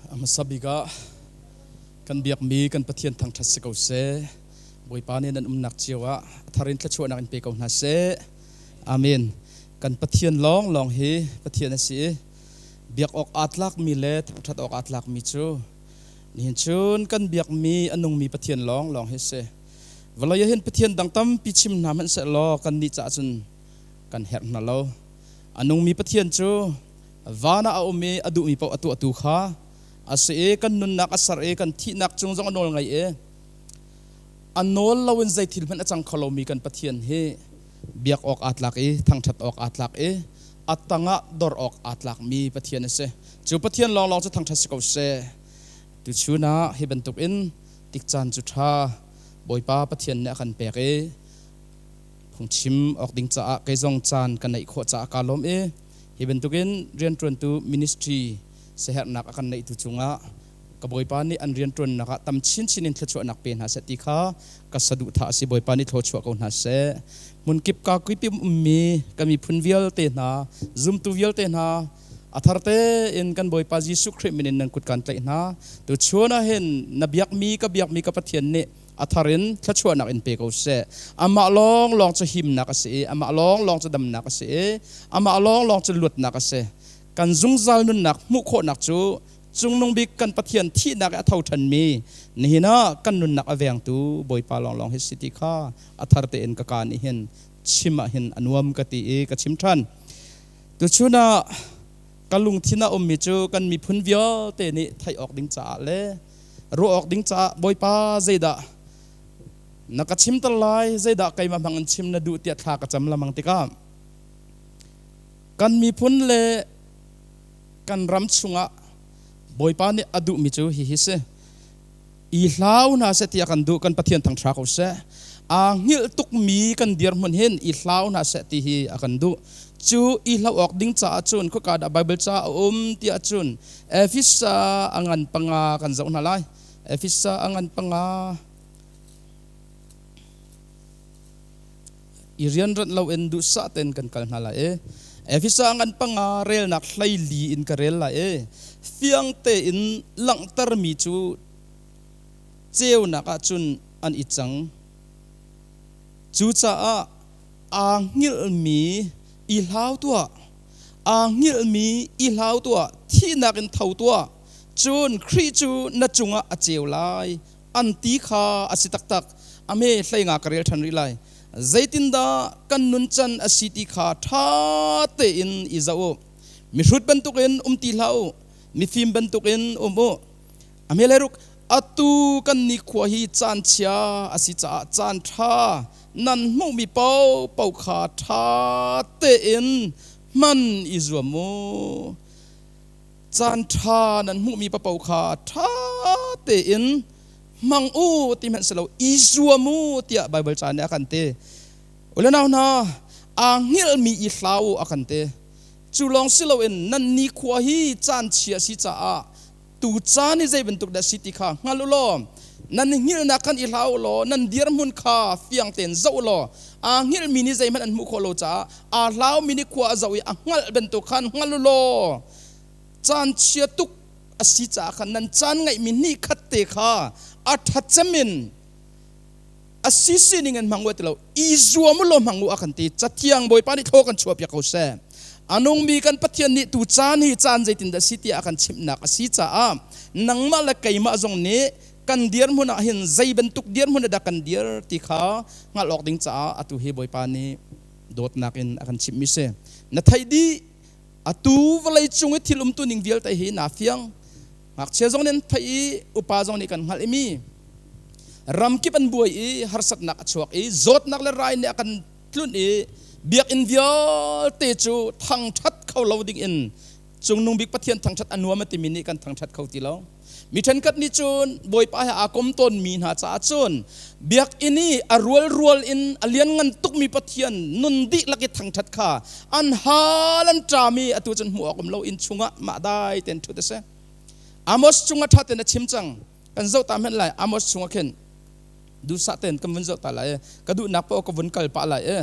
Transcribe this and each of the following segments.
A hmasa bik ah kan biakmi kan Pathian thangṭhat si ko seh. Bawipa nih nan umnak cio ah a thar in thluachuahnak in pe ko hna seh. Amen. Kan Pathian lawnglawng hi Pathian a si i biak awk aa tlakmi le thangṭhat awk aa tlakmi cu nihin chun kan biakmi a nungmi Pathian lawnglawng hi a si. Vawlei ah hin Pathian dang tampi chim hna hmanh sehlaw kannih caah cun kan herh hna lo. A nungmi Pathian cu van ah a um i a duhmi paoh a tuahtu kha a si i kan nunnak a ser i kan thihnak cung zong a nawl ngei i a nawl loin zei thil hmanh a cang kho lomi kan Pathian hi biak awk aa tlak i thangṭhat awk aa tlak i a tangah dor awk aa tlakmi Pathian a si. Cu Pathian lawnglawng cu thangṭhat si ko seh. Tuchun ah hi bantukin tikcaan cu ṭha Bawipa Pathian nih a kan pek i phungchim awk ding caah kei zong caan ka neih khawh caah kaa lawm i hi bantukin rianṭuantu ministry siaherhnak a kan neihtu cungah ka Bawipa nih an rianṭuannak ah tam chinchin in thluachuahnak pe hna seh ti kha ka saduhthah a si. Bawipa nih thluachuah ko hna seh. Hmunkip ka kuipim ummi ka miphun vialte hna, zumtu vialte hna, a thar tein kan Bawipa Jesuh Khrih min in nan kut kan tlaih hna. Tuchun ah hin na biakmi ka biakmi ka Pathian nih a thar in thluachuahnak in pe ko seh. Amah lawnglawng cu himnak a si i amah lawnglawng cu damnak a si i amah lawnglawng cu luatnak a si. Kan zungzal nunnak hmuh khawhnak cu Cungnung bik kan Pathian thihnak i a tho ṭhanmi nihin ah kan nunnak a vengtu Bawipa lawnglawng hi si ti kha a thar tein ka kaa nih hin chim ah hin a nuam ka ti i ka chim ṭhan. Tuchun ah ka lungthin ah ummi cu kan miphun vialte nih theih awk ding caah le ruah awk ding caah Bawipa zeidah na ka chimter lai, zeidah keimah hmang in chim na duh tiah thla ka cam lengmang tikah kan miphun le kan ram chungah Bawipa nih a duhmi cu hihi si. I hlau hna seh tiah kan duh, kan Pathian thangṭha ko seh. Aa hngilh tukmi kan dirhmun hin i hlau hna seh ti hi a kan duh. Cu i hlau awk ding caah cun khoika dah Bible ca a um tiah cun Efesa a ngan panga kan zoh hna lai. Efesa a ngan panga i rianranh loin duhsah tein kan kal hna lai i Efesa ngan panga relnak hleili in ka rel lai i fiang tein langhtermi cu ceunak ah cun an i cang. Cucaah aa hngilhmi i hlau tuah, aa hngilhmi i hlau tuah, thihnak in tho tuah, cun Khrih cu na cungah a ceu lai an ti kha a si taktak. A hme hlei nga ka rel ṭhan rih lai. Zeitindah kan nuncan a si ti kha ṭha tein i zoh u. Mihrut bantukin um ti hlah u, mifim bantukin um u. A hme hlei ruk, atu kan nikhua hi caan chia a si caah caan ṭha nan hmuhmi paohpaoh kha ṭha tein hman i zuam u. Caan ṭha nan hmuhmi paoh kha ṭha tein hmang u ti hmanh si lo i zuam u tiah Baibal ca nih a kan ti. U le nau hna, aa hngilhmi i hlau u a kan ti. Cu lawng si loin nan nikhua hi caan chia si caah tu caan i zei bantuk dah si ti kha hngal u law nan hngilhnak khan i hlau u law nan dirhmun kha fiang tein zoh u law aa hngilhmi nih zeihmanh an hmuh khawh lo caah aa hlaumi nih khua a zoh i a hngalh bantuk khan hngal u law caan chia tuk a si caah khan nan caan ngeihmi hnih khat te kha a ṭha cem in a si sining in hmang u ti lo i zuam u law hmang u a kan ti. Cathiang Bawipa nih thaw kan chuahpiak ko seh. A nungmi kan Pathian nih tu caan hi caan zeitindah si tiah a kan chimhnak a si caah nangmah le keimah zong nih kan dirhmun ah hin zei bantuk dirhmun ah dah kan dir ti kha hngalh awk ding caah atu hi Bawipa nih dawtnak in a kan chimhmi si. Na theih dih. Atu vawlei cung i thil umtu ning vialte hi naa fiang. Ngakchia zong nih an theih i upa zong nih kan hngalh i mi ramkip an buai i harsatnak a chuak i zawtnak le rai nih a kan tlunh i biakinn vialte cu thangṭhat kho lo ding in Cungnung bik Pathian thangṭhat a nuam a timi nih kan thangṭhat kho ti lo. Mi ṭhenkhat nih cun Bawipa he aa kom tawnmi hna caah cun biakinn i a rualrual in a lianngan tukmi Pathian nun dihlak i thangṭhat kha an hal an ṭam i atu cun hmuh awk um lo inn chungah mah dai tein ṭhut a si. Amos cungah ṭha tein a chim cang. Kan zoh ta hmanh lai. Amos chungah khin duhsah tein kan vun zoh ta lai i ka duhnak paoh ka vun kal pah lai i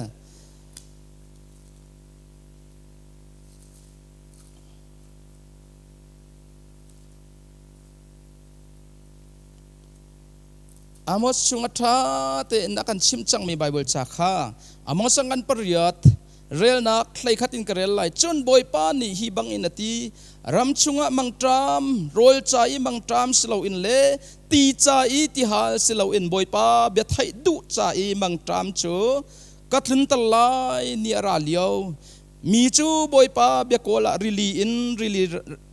Amos chung a ṭha tein a kan chimh cangmi Baibal ca kha Amos a ngan pariat relnak hleikhat in ka rel lai. Cun Bawipa nih hi bangin a ti, ram chungah mangṭam, rawl ca i mangṭam si loin le ti ca i tihal si loin Bawipa bia theih duh ca i mangṭam cu ka tlunter lai ni a ra lio. Mi cu Bawipa biakawl ah rili in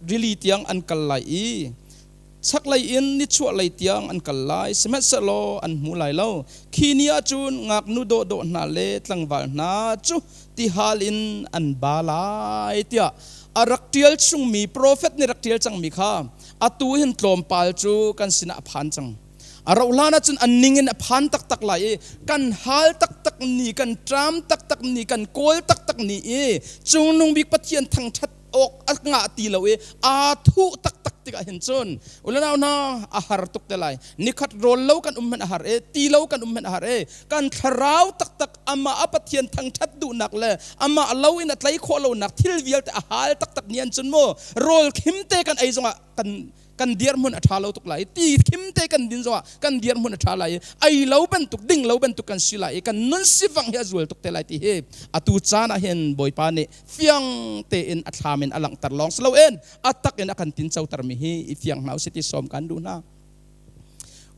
rili tiang an kal lai i chaklei in nichuahlei tiang an kal lai, sihmanhsehlaw an hmu lai lo. Khi ni ah cun ngaknu dawhdawh hna le tlangval hna cu tihal in an ba lai tiah a rak ṭial chungmi profet nih rak ṭial cangmi kha atu hin tlawmpal cu kan sinah a phan cang. A rauh hlan ahcun an ning in a phan taktak lai i kan hal taktak ni, kan ṭam taktak ni, kan kawl taktak ni i Cungnung Bik Pathian thangṭhat awk a ngah ti lo i aa thuh taktak tikah hin cun ulenau hna a har tuk te lai. Nikhat rawl lo kan um hmanh a har e, ti lo kan um hmanh a har e. Kan thlarau taktak amah a Pathian thangṭhat duhnak le amah lo in a tlai khawh lonak thil vialte a hal taktak ni an cun mu rawl khim te kan ei zongah kan kan dirhmun a ṭha lo tuk lai i ti khim te kan din zongah kan dirhmun a ṭha lai i ei lo bantuk ding lo bantuk kan si lai i kan nun sivang hi a zual tuk te lai ti hi atu caan ah hin Bawipa nih fiang tein a thlam in a langhter lawng si loin a tak in a kan tincotermi hi i fiang hna usih ti sawm kan duh hna.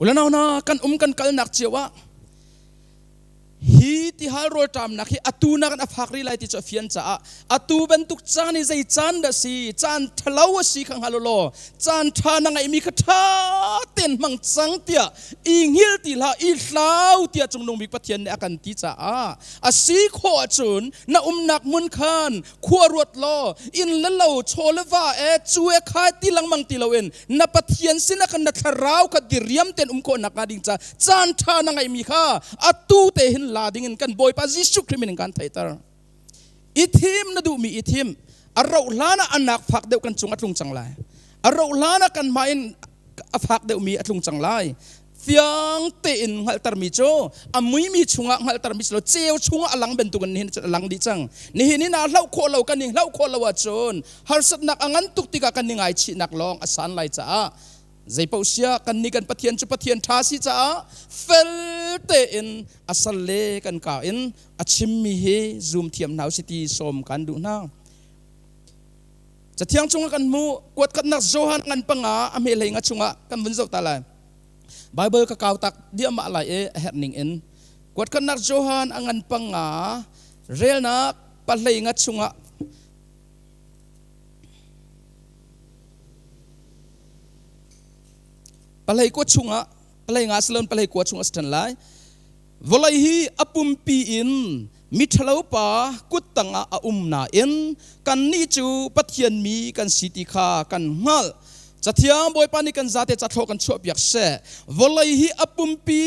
Ulanau hna kan um kan kalnak cio ah Hi tihal rawlṭamnak hi atu nakin a fak rih lai ti cu a fian caah atu bantuk caan hi zei caan dah si caan ṭhalo a si kha hngal u law caan ṭha na ngeihmi kha ṭha tein hmang cang tiah i hngilh ti hlah i hlau tiah Cungnung Bik Pathian nih a kan ti caah a si khawh ahcun na umnak hmun khan khua ruat law inn le lo chaw le va e cu e kha ti lengmang ti loin na Pathian sinah khan na thlarau kha diriam tein um khawh nakhnga ding ca caan ṭha na ngeihmi kha atu te hin la dingin kan Bawipa Jesuh Khrih min in kan theihter. I thim na duhmi i thim. A rauh hlan ah anak fak deuh kan cung a tlung cang lai. A rauh hlan ah kan hmai in a fak deuhmi a tlung cang lai. Fiang tein hngalhtermi cu a muimi chungah hngalhtermi si lo ceu chungah a lang bantukin nihin a lang dih cang. Nihin in aa hlauh khawh lo kan i hlauh khawh lo ahcun harsatnak a ngan tuk tikah kan i ngaichihnak lawng a san lai caah zeipaoh sia kan nih kan Pathian cu Pathian ṭha si caah fel tein a sal le kan ka in a chimmi hi zum thiam hna usih ti sawm kan duh hna. Cathiang chungah kan hmuh kuatkhatnak Johan ngan panga a hme hlei nga chungah kan vun zoh ta lai. Bible ka kau tak diahmah lai i a herh ning in kuatkhatnak Johan a ngan panga relnak pahlei nga chungah Palei kua chungah palei nga silon palei kua chung a si ṭhan lai. Vawlei hi a pumpi in miṭhalo pa kut tangah a um nain kannih cu Pathian mi kan si ti kha kan hngalh. Cathiang Bawipa nih kan zate cathlawh kan chuahpiak seh. Vawlei hi a pumpi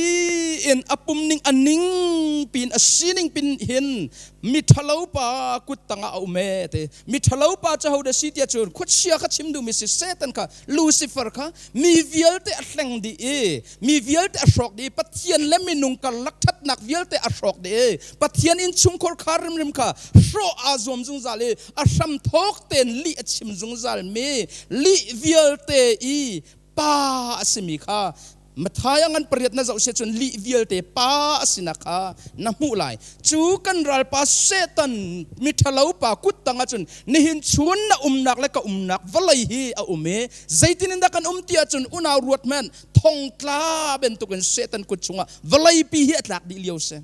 in a pumning a ning pin a sining pin hin miṭhalo pa kut tangah a um ee ti. Miṭhalo pa cu hodah si tiah cun khuachia kha chim duhmi si Satan kha Lucifer kha mi vialte a hleng dih i mi vialte a hrawk dih i Pathian le minung karlak ṭhatnak vialte a hrawk dih i Pathian innchungkhar kha rimrim kha hrawh aa zuam zungzal i a hramthawk tein lih a chim zungzal mi lih vialte i pa a simi kha Matthai a ngan pariat na zoh si cun lih vialte pa a sinak kha na hmuh lai. Cu kan ralpa Satan miṭhalo pa kut tang ahcun nihin chun na umnak le ka umnak vawlei hi a um i zeitin in dah kan um ti ahcun unau ruat hmanh thongtla bantukin Satan kut chungah vawleipi hi a tlak dih lio si.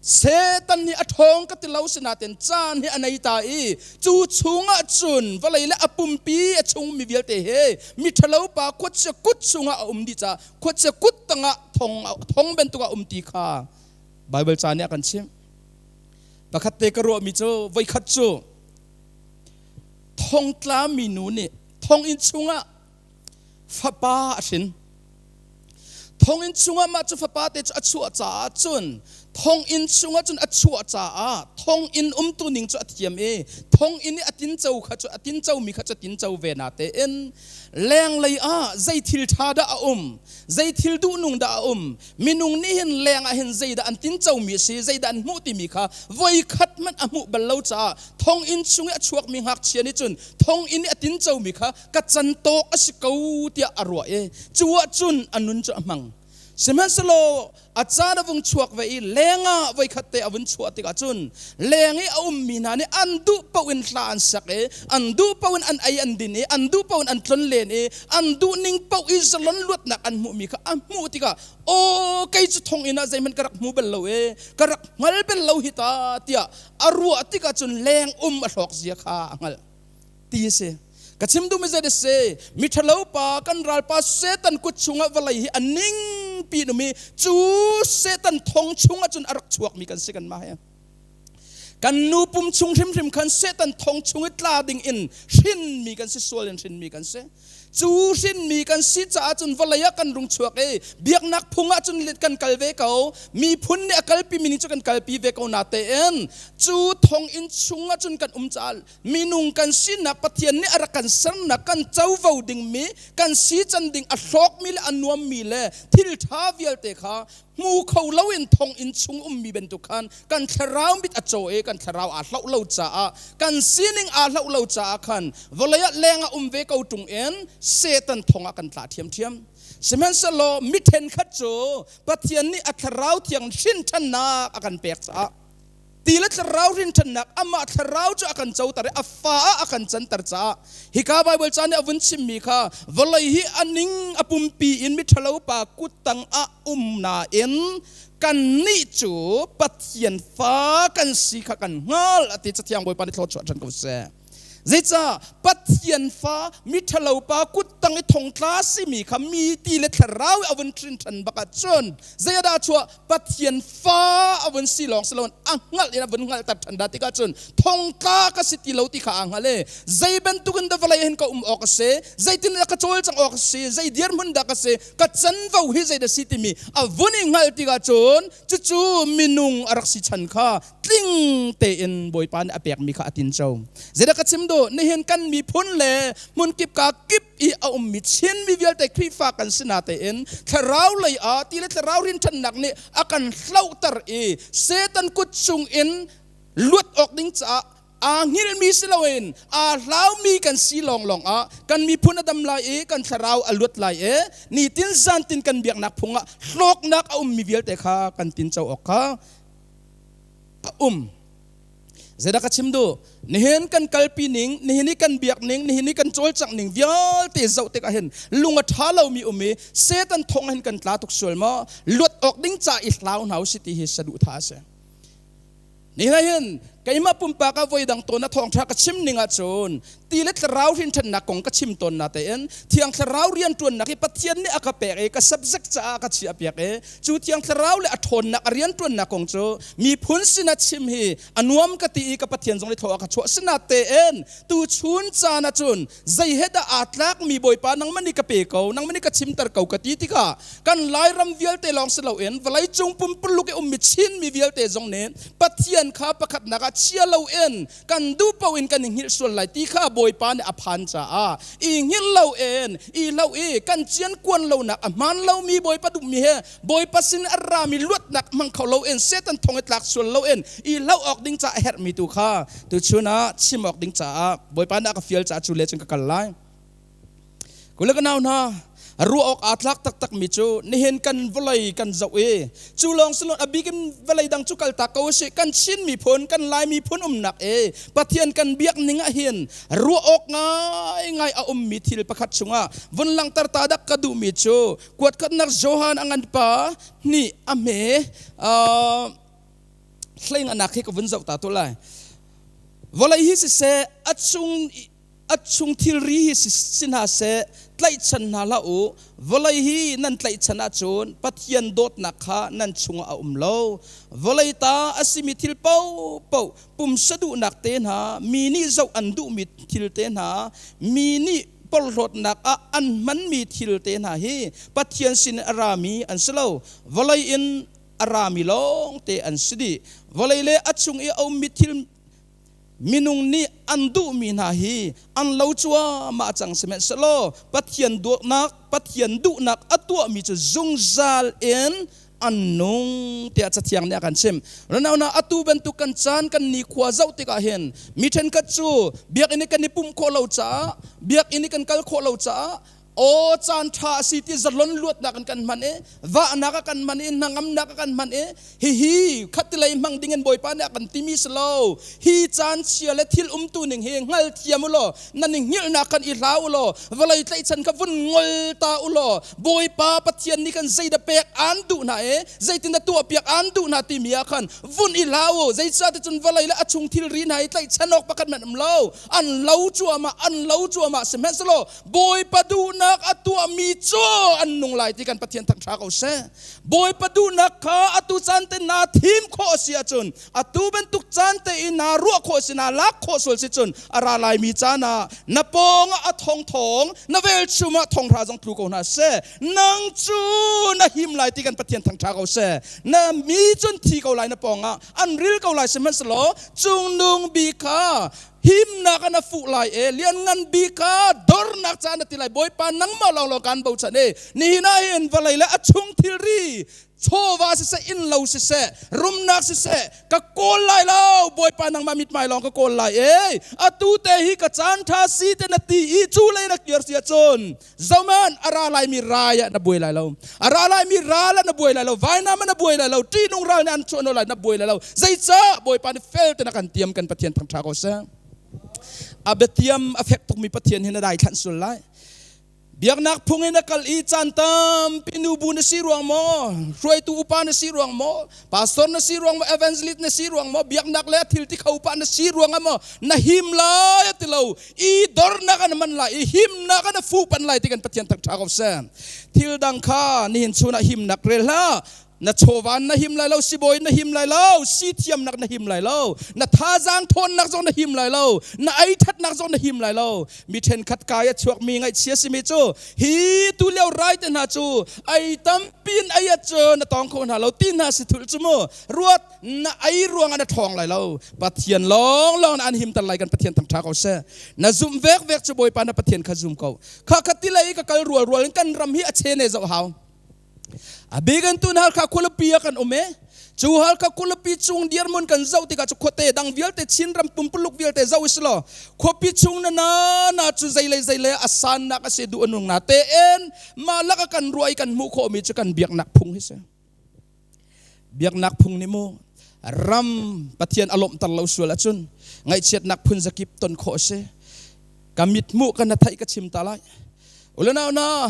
Satan nih a ṭhawng ka ti lo sinain caan hi a nei ta i cu chungah cun vawlei le a pumpi a chung mi vialte he miṭhalo pa khuachia kut chungah a um dih caah khuachia kut tangah thong thong bantuk a um ti kha Baibal ca nih a kan chimh. Pakhat te ka ruahmi cu voikhat cu thongtla minu nih thonginn chungah fapa a hrin. Thonginn chungah mah cu fapa te cu a chuah caah cun thonginn chungah cun a chuah caah thonginn umtu ning cu a thiam i thonginn i a tinco kha cu a tinco mi kha cu a tinco ve na tein lenglei ah zei thil ṭha dah a um zei thil duhnung dah a um minung nih hin leng ah hin zeidah an tinco mi a si zeidah an hmuh timi kha voi khat hmanh a hmuh bal lo caah thonginn chung i a chuakmi ngakchia nih cun thonginn i a tinco mi kha ka can tawk a si ko tiah a ruah i cu ahcun a nun cu a hmang. Sihmanhsehlaw a caan a vung chuak ve i lengah voikhat te a vun chuah tikah cun leng i a ummi hna nih an duh paoh in hla an sak i an duh paoh in an ei an din i an duh paoh in an tlon len i an duh ning paoh i zalon luatnak an hmuhmi kha a hmuh tikah, "Aw, kei cu thonginn ah zeihmanh ka rak hmu bal lo e, ka rak hngal bal lo hi ta," tiah a ruah tikah cun leng um a hlawk zia kha a hngalh ti a si. Ka chim duhmi zei a si? Miṭhalo pa, kan ralpa Satan kut chungah vawlei hi a ning pi um i cu Satan thong chungah cun a rak chuakmi kan si kanmah hi. Kan nu pum chung hrimhrim khan Satan thong chung i tla ding in hrinmi kan si, sual in hrinmi kan si. Cu hrinmi kan si caah cun vawlei ah kan rung chuak i biaknak phung ah cun kan kal ve ko. Miphun nih a kalpi mi ning cu kan kalpi ve ko natein cu thonginn chung ah cun kan um caah minung kan sinak, Pathian nih a rak kan sernak, kan covo dingmi, kan si can ding a hlawkmi le a nuammi le thil ṭha vialte kha hmu kho loin thonginn chung ummi bantuk khan kan thlarau mit a caw i kan thlarau aa hloh lo caah, kan sining aa hloh lo caah khan vawlei ah leng ah um ve ko ṭung in Satan thong ah kan tla ṭhiamṭhiam. Sihmanhsehlaw mi ṭhenkhat cu Pathian nih a Thlarau Thiang hrin ṭhannak a kan pek caah, ti le thlarau rinṭhannak, amah thlarau cu a kan coter i a fa ah a kan canter caah, hika Baibal ca nih a vun chimmi kha, vawlei hi a ning a pumpi in miṭhalo pa kuttang ah um nain kannih cu Pathian fa kan si kha kan hngalh, a ti. Cathiang Bawipa nih thluachuah ṭhan ko seh. Zeicah Pathian fa, miṭhalo pa kuttang i thongtla simi kha mi ti le thlarau i a vun hrin ṭhan bak ahcun zeidah chuah? Pathian fa a vun si lawng si loin a hngalh in a vun hngalhter ṭhan dah tikah cun thongtla ka si ti lo ti kha aa hngal i zei bantukin dah vawlei hin ka um awk a si, zeitin dah ka cawlcangh awk a si, zei dirhmun dah ka si, ka canvo hi zeidah si timi a vun i hngalh tikah cun cucu minung a rak si chan kha tling tein Bawipa nih a pekmi kha a tinco. Zeidah ka chim duh? Nihin kan miphun le hmunkip ka kip i a ummi Chinmi vialte Khrihfa kan si na tein thlarau lei ah ti le thlarau rinṭhannak nih a kan hlohter i Satan kut chung in luat awk ding caah aa hngilhmi si loin aa hlaumi kan si lawnglawng ah kan miphun a dam lai i kan thlarau a luat lai i nitin zantin kan biaknak phung ah hlawknak a ummi vialte kha kan tinco awk kha a um. Zeidah ka chim duh? Nihin kan kalpi ning, nihin i kan biak ning, nihin i kan cawlcangh ning vialte zoh tikah hin lung a ṭha lomi um i Satan thong hin kan tla tuk sual maw? Luat awk ding ca i hlau hna usih ti hi saduhthah a si. Nihin ah hin keimah pumpak ah voidang tawn a thawngṭha ka chim ning ahcun ti le thlarau rinṭhannak kong ka chim tawn natein Thiang Thlarau rianṭuannak hi Pathian nih a ka pek i ka subject caah a ka chiahpiak i cu Thiang Thlarau le a ṭhawnnak, a rianṭuannak kong cu miphun sinah chim hi a nuam ka ti i ka Pathian zong nih thlaw a ka chuah. Sinatein tuchun caan ahcun zei he dah aa tlakmi, Bawipa, nangmah nih ka pe ko, nangmah nih ka chimter ko ka ti tikah kan Lairam vialte lawng si loin vawleicung pumpuluk i ummi Chinmi vialte zong nih Pathian kha pakhatnak ah chia loin kan duh paoh in kan i hngilh sual lai ti kha Bawipa nih a phan caah i hngilh loin i hloh i kan cian kuan lonak, a hmaan lomi Bawipa duhmi he Bawipa sin a rami luatnak hmang kho loin Satan thong i tlak sual loin i hloh awk ding caah a herhmi tu kha tuchun ah chim awk ding caah Bawipa nih a ka fial caah cu le cun ka kal lai. Kule ka nau hna, ruah awk aa tlak taktakmi cu nihin kan vawlei kan zoh i cu lawng si loin a bik in vawlei dang cu kaltak ko usih, kan Chin miphun, kan Lai miphun umnak i Pathian kan biak ning ah hin ruah awk ngaingai a ummi thil pakhat chungah vun langhter ta dak ka duhmi cu kuatkhatnak Johan a ngan pa nih a hme hleinganak hi ka vun zoh ta tu lai. Vawlei hi siseh, a chung a chung thilri hi si hna seh, tlaihchan hna hlah u. Vawlei hi nan tlaihchan ahcun Pathian dawtnak kha nan chungah a um lo. Vawlei ta a simi thil paohpaoh, pumsa duhnak te hna, mi nih zoh an duhmi thil te hna, mi nih porhlawtnak ah an hmanmi thil te hna hi Pathian sin a rami an si lo, vawlei in a rami lawngte an si dih. Vawlei le a chung i a ummi thil minung nih an duhmi hna hi an lo cuahmah cang. Sihmanhsehlaw Pathian duhnak, Pathian duhnak a tuahmi cu zungzal in an nung, tiah Cathiang nih a kan chimh. Ranauna, atu bantuk kan caan, kan nikhua zoh tikah hin mi ṭhenkhat cu biakinn i kan i pumh khawh lo caah, biakinn i kan kal khawh lo caah Aw caan ṭha a si ti zalon luatnak in kan hman i vahnak a kan hman i hnangamnak a kan hman i hihi khatilei hmang ding in Bawipa nih a kan timi si lo. Hi caan chia le thil umtu ning hi hngal thiam u law nan i hngilhnak khan i hlau u law vawlei tlaihchan kha vun ngol ta u law Bawipa Pathian nih khan zeidah pek aan duh hna i zeitindah tuahpiak aan duh hna timi ah khan vun i hlau u. Zeicahtiah cun vawlei le a chung thilri hna i tlaihchan awk pakhat hmanh um lo. An lo cuahmah, an lo cuahmah. Sihmanhsehlaw Bawipa duhnak a tuahmi cu an nung lai ti kan Pathian thangṭha ko seh. Bawipa duhnak kha atu caan te naa thim khawh a si ahcun, atu bantuk caan te i naa ruah khawh si, naa lak khawh sual si cun a ra laimi caan ah na pawng ah a thongthong, na velchum ah thonghra zong tlu ko hna seh. Nang cu na him lai ti kan Pathian thangṭha ko seh. Na mi cun thi ko lai na pawng ah an ril ko lai sihmanhsehlaw cungnung bik kha himnak ah na fuh lai e lianngan bik kha dornak ca na ti lai. Bawipa, nangmah lawnglawng kaan bochan e. Nihin ah hin vawlei le a chung thilri chawva siseh, innlo siseh, rumnak siseh ka kawl lai lo. Bawipa, nangmah mithmai lawng ka kawl lai e. Atu te hi ka caan ṭha si te na ti i cu lei na kir si ahcun zohman a ra laimi rai ah na buai lai lo, a ra laimi ral ah na buai lai lo, vainam ah na buai lai lo, ṭihnung ral nih an chuah lai na buai lai lo. Zeicah? Bawipa nih fel te na kan tiam. Kan Pathian thangṭha ko seh. A biatiam a fek tukmi Pathian hi na dai thlanh sul lai. Biaknak phung in a kal i caan tampi nubu na si ruang maw, hruaitu upa na si ruang maw, pastor na si ruang maw, evangelist na si ruang maw, biaknak le thil ti kho pa na si ruang ah maw na him lai ti lo. I dornak an man lai i himnak an fu pan lai ti kan Pathian thangṭha ko seh. Thil dang kha nihin chun ah himnak rel hlah. Na chawvan na him lai lo, sibawi na him lai lo, si thiamnak na him lai lo, na thazaang thawnnak zong na him lai lo, na ei thatnak zong na him lai lo. Mi ṭhenkhat kai a chuakmi ngaihchia simi cu hi tu lio rai te hna cu ei tampi in ei ahcun na tawng kho hna lo ti hna si thul cu mu. Ruat, na ei ruangah na ṭhawng lai lo. Pathian lawnglawng na an himter lai. Kan Pathian thangṭha ko seh. Na zumh vekvek cu Bawipa na Pathian kha zum ko. Kha kha ti lei ka kal rual rual in kan ram hi a che ne zoh hau. A bikin tun Halkha khualipi ah kan um e. Cu Halkha khualipi chung dirhmun kan zoh tikah cu khuate dang vialte Chinram pumpuluk vialte zoh usih law khuapi chung na na na cu zeilei zeilei a sannak a si duh a nung na tein mah lak a kan ruah i kan hmuh khawhmi cu kan biaknak phung hi si. Biaknak phung nih mu ram Pathian a lawmhter lo sual ahcun ngaihchiatnak phun zakip ton khawh a si. Ka mithmuh ka na theih ka chim ta lai. Ulenau na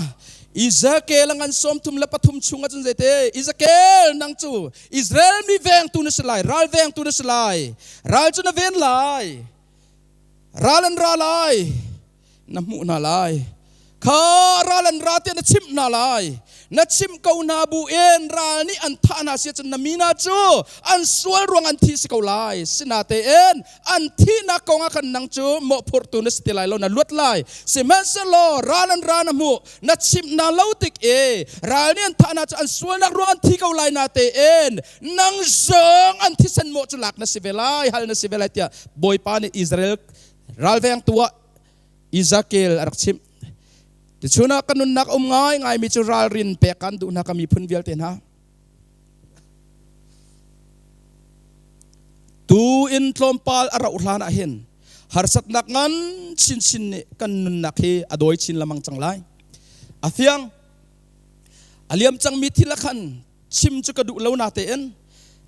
Ezekiel ngan 33 chung ahcun zeite Ezekiel, nang cu Israel mi vengtu na si lai, ral vengtu na si lai, ral cu na ven lai, ral an ra lai, na hmuh hna lai, kha ral an ra tiah na chimh hna lai. Na chimh ko hna bu in ral nih an thah hna si ahcun na mi hna cu an sual ruang an thi si ko lai. Sinatein an thihnak kong ah khan nang cu mawhphurtu na si ti lai lo, na luat lai. Sihmanhsehlaw ral an ra na hmuh, na chimh hna lo tik i ral nih an thah hna cu an sualnak ruang an thi ko lai na tein nang zong an thisen mawh cu lak na si ve lai, hal na si ve lai tiah Bawipa nih Israel ralvengtu ah Ezekiel a rak chimh. Tichun ah ka nunnak um ngaingaimi cu ralrin pek kan duh hna ka miphun vialte hna. Tu in tlawmpal a rauh hlan ah hin harsatnak ngan chinchin nih kan nunnak hi a dawi chin lamang cang lai. A fiang a liam cangmi thil ah khan chim cu ka duh lo na tein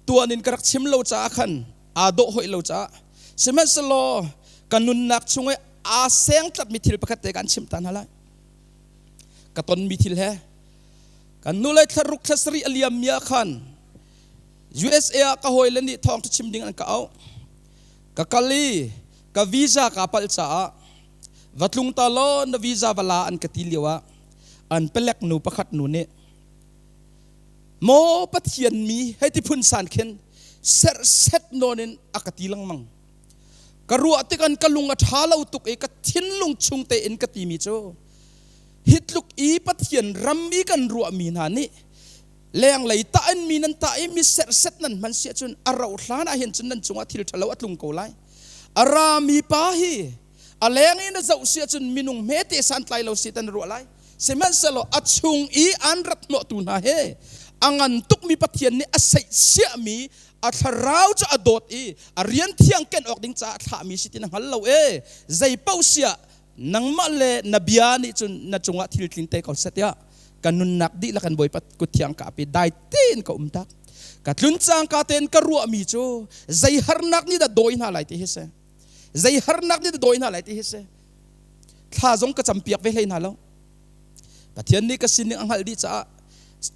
tuan in ka rak chim lo caah khan aa dawh hoih lo caah, sihmanhsehlaw ka nunnak chung i aa seng tlatmi thil pakhat te kan chim ta hna lai. Ka tonmi thil he kan nu lei thla ruk thla sarih a liam mi ah khan USA ah ka hawile nih thawng chim ding an ka auh. Ka kal i ka visa kaa palh caah va tlung ta law na visa va la an ka ti lio ah an palek nu pakhat nu nih, "Maw Pathian mi," hei ti phun san khin serhset nawn in a ka ti lengmang. Ka ruah tikan ka lung a ṭha lo tuk i ka thinlung chung tein ka timi cu hi tluk i Pathian ram i kan ruahmi hna nih lenglei tah in mi nan tah i mi serhset nan hman si ahcun a rauh hlan ah hin cun nan cungah thil ṭhalo a tlung ko lai. A rami pa hi a leng in a zoh si ahcun minung hmete santlai lo si tan ruah lai. Sihmanhsehlaw a chung i an rat hnawhtu hna he a ngan tukmi Pathian nih a seihchiahmi a thlarau cu a dawt i a rian thiang ken awk ding caah a thlahmi si ti na hngal lo e. Zei paoh siah. Nangmah le na bia nih cun na cungah thil tlin te ko seh tiah ka nunnak dihlak in Bawipa kut thiang ka api dai tein ka um tak. Ka tlun cangka tein ka ruahmi cu zei harnak nih dah dawi hna lai ti hi si. Zei harnak nih dah dawi hna lai ti hi si. Thla zong ka campiak ve hlei hna lo. Pathian nih ka sining a hngalh dih caah